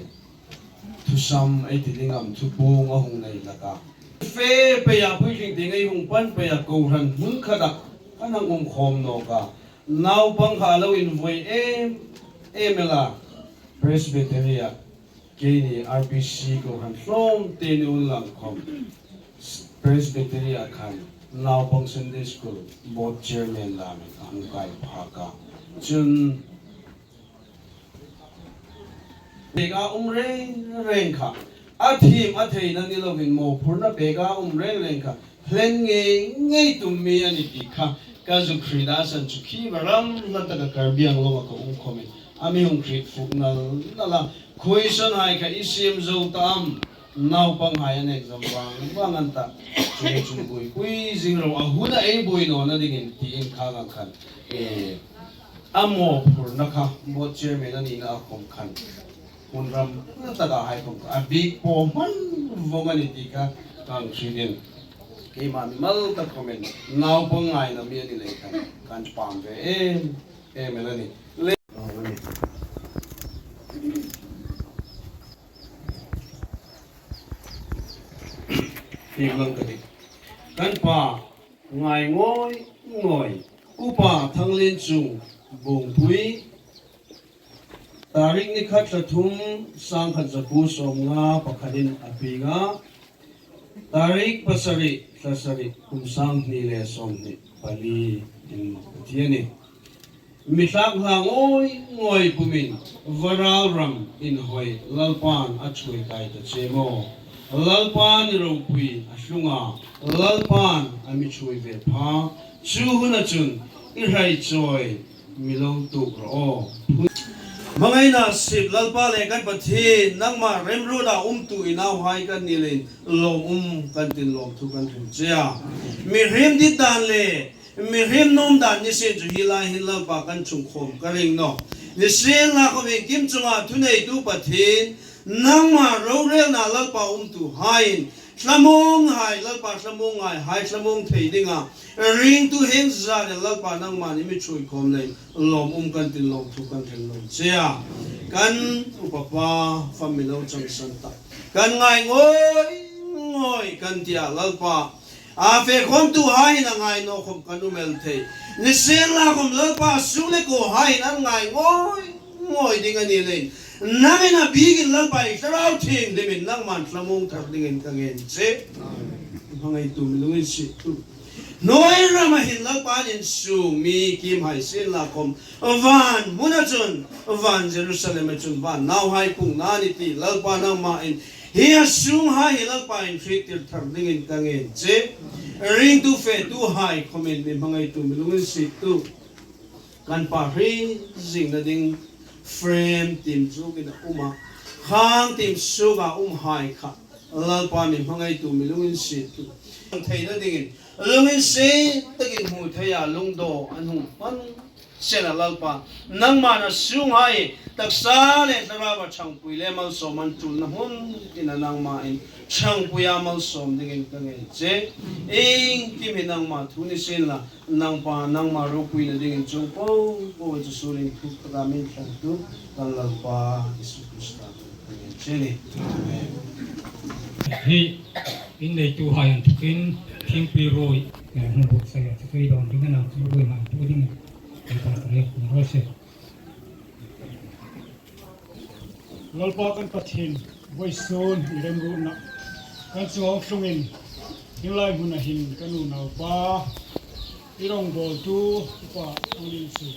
thusam ei ti ding am, thupuong a hung nei hlak a. Fe peia puitling tieng ei hung pan peia kohran hmun khata kan hang um khawm nawk a. Naupang kha lo invoi em em el a, Presbytery-a. Keini R B C kohran hlawm te ni unlang khawm Presbytery-a khan naupang Sunday School Board Chairman lamin a hung kai phak a. Chun beka um reng reng kha, a thiem a theina ni lovin mawphurna beka um reng reng kha hlen ngei ngei tum mi a ni ti kha ka zuk hriet a. San chu khi va ram hla taka Karbi Anglong-a ka um khawmin a mi hung hriet fuk nal nal a. Khuoisawnhai kha i siem zo ta am? Naupanghai an exam vang vang an ta. Chu chu buoipui zing ro, a huna ei buoi nawna dingin tiin kha ang khan, eh, a mawphurna kha Board Chairman a nina a khawm khan hmun ram taka hai khawm kha a bik pawh hman vawng a ni ti kha ka hang hriet in. Keima mimal tak khawmin naupang ngaina mi a ni lei khan kan pam ve em em el a ni. Le Tieng lang ka ti. Kan pa ngai ngawi ngawi, Upa Thanglienchung Bungpui, tarik ni khat thla thum, sangkhat zakuo sawmnga pakhatin a pieng a, tarik pasari, thla sari, kum sanghni le sawmhni pali in ka ti a ni. Mi thlak hla ngawi ngawi pumin Varal ram inhawi Lalpan a ṭhuoi kai ta che maw. Lalpan i ropui a tlung a, Lalpan a mi ṭhuoi ve pha. Chu huna chun i hraichawi mi lo tuok rawh aw. Hmangaina sip Lalpa le kan Pathien, nangma remruota umtu i nauhai kan ni leiin lawmum kan tin, lawmthu kan hril che a. Mihriem dit dan le mihriem nuom dan ni sien chu hi lai hin Lalpa kan ṭhung khawm ka ring nawh. Nisienlakhawm iengkim chunga thuneitu Pathien, nangma rorelna Lalpa umtuhaiin thlamuonghai, Lalpa thlamuong ngaihai thlamuong thei dinga ringtu hieng zat el Lalpa nangman i mi ṭhuoi khawm leiin lawmum kan tin, lawmthu kan hril nawk che a. Kan upa pa fam mi lo changsan ta, kan ngai ngawi ngawi kan ti a Lalpa. A fe khawmtuhaiin a ngai naw khawm kan um el thei. Nisienlakhawm Lalpa, sung le kuohaiin an ngai ngawi ngawi ding a ni leiin, nangin a bikin Lalpa, i Thlarau Thienghlimin nangman thlamuong thar dingin ka ngen che. Hmangaitu mi lunginsiettu. Hnuoi rama hin Lalpan insung mi kîmhai sienlakhawm, van hmuna chun, van Jerusalema chun van nauhai pungna a ni ti Lalpa nangmain hi a sunghai hi Lalpa in hriettir thar dingin ka ngen che. Ringtu fetuhai khawmin mi hmangaitu, mi lunginsiettu, kan pa hre zingna ding frame tiem zuokin a um a, khang tiem suoka umhai kha Lalpa mi hmangaitu, mi lunginsiettu, theina dingin lunginsiet takin hmu theia lungdaw an hung hman Sena Lalpa, nangma'n a sunghai taksa le thlarau a ṭhangpui le malsawm an ṭulna hmun tina nangma'n ṭhangpuia malsawm dingin ka ngên che. Iengkim hi nangma thu ni sienla, nangpa, nangma ropuina dingin chuong po po chu suolin thuk taka min thlangtu kan Lalpa Isu Krista ka ngên che a nih. Amen. Hi in neituhai inthokin thingpui ruoi, eh, hung buotsaia chu kei dawn ding a na, chu ruoi hmang tu ding. Lalpa kan Pathien, vawisun i remruotna kan chunga hung tlungin, hi lai hmuna hin kan unaupa, i rongbawltu upa Thanglinsuok,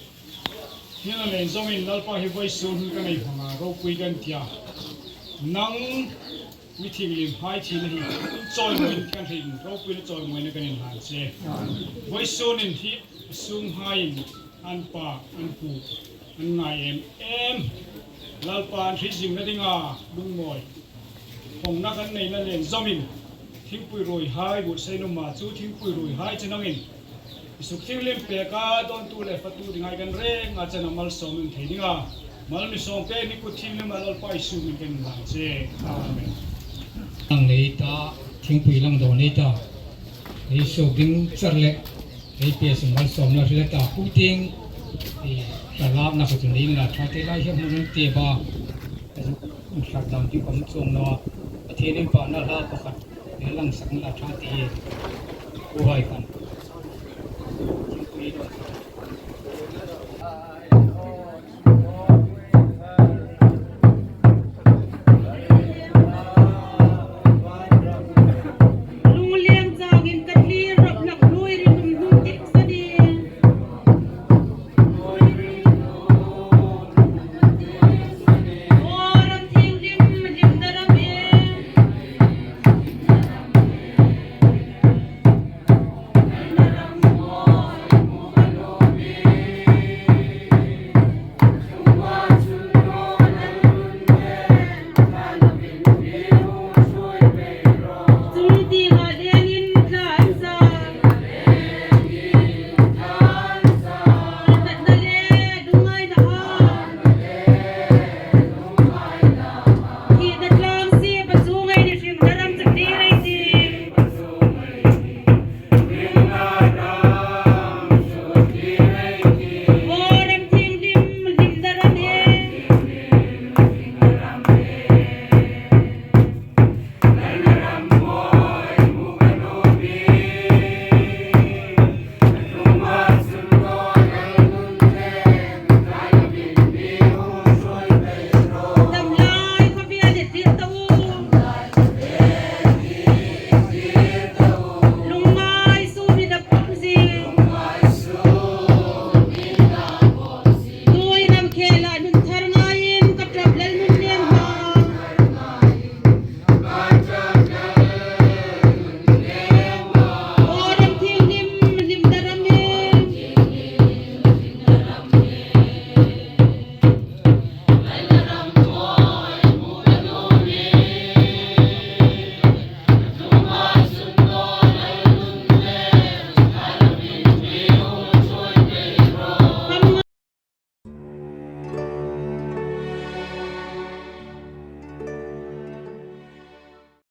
hi lai zawngin Lalpa hi vawisun hun kan nei hmanga ropui kan tia. Nang mi thienghlimhai thina hi in chawimawina kan hei, ropuina chawimawina kan inhlan che. Vawisunin hi a sunghaiin an pa, an pu, an ngai em em. Lalpa an hriet zingna dinga lungmawi, hawngna kan neina le inzawmin, thingpui ruoihai buotsai nuom a, chu thingpui ruoihai chu nangin i suk thienghlim peka dawntu le fatu dinghai kan renga chena malsawm thei dinga, mal mi sawm pek ni kut thienghlim a Lalpa Isu hmingin kan inhlan che. Amen. Nang nei ta, thingpui lang dawn nei ta. Ei suok ding char le ei pe sung malsawmna hril ta, pu ting i hla lakna kha chu nei la ṭha te lai hiam hun te ba. Ei suk thlar dam ti kam chuong naw a. Pathien inpakna hla pakhat ei lang sak la ṭha te. Pu hai khan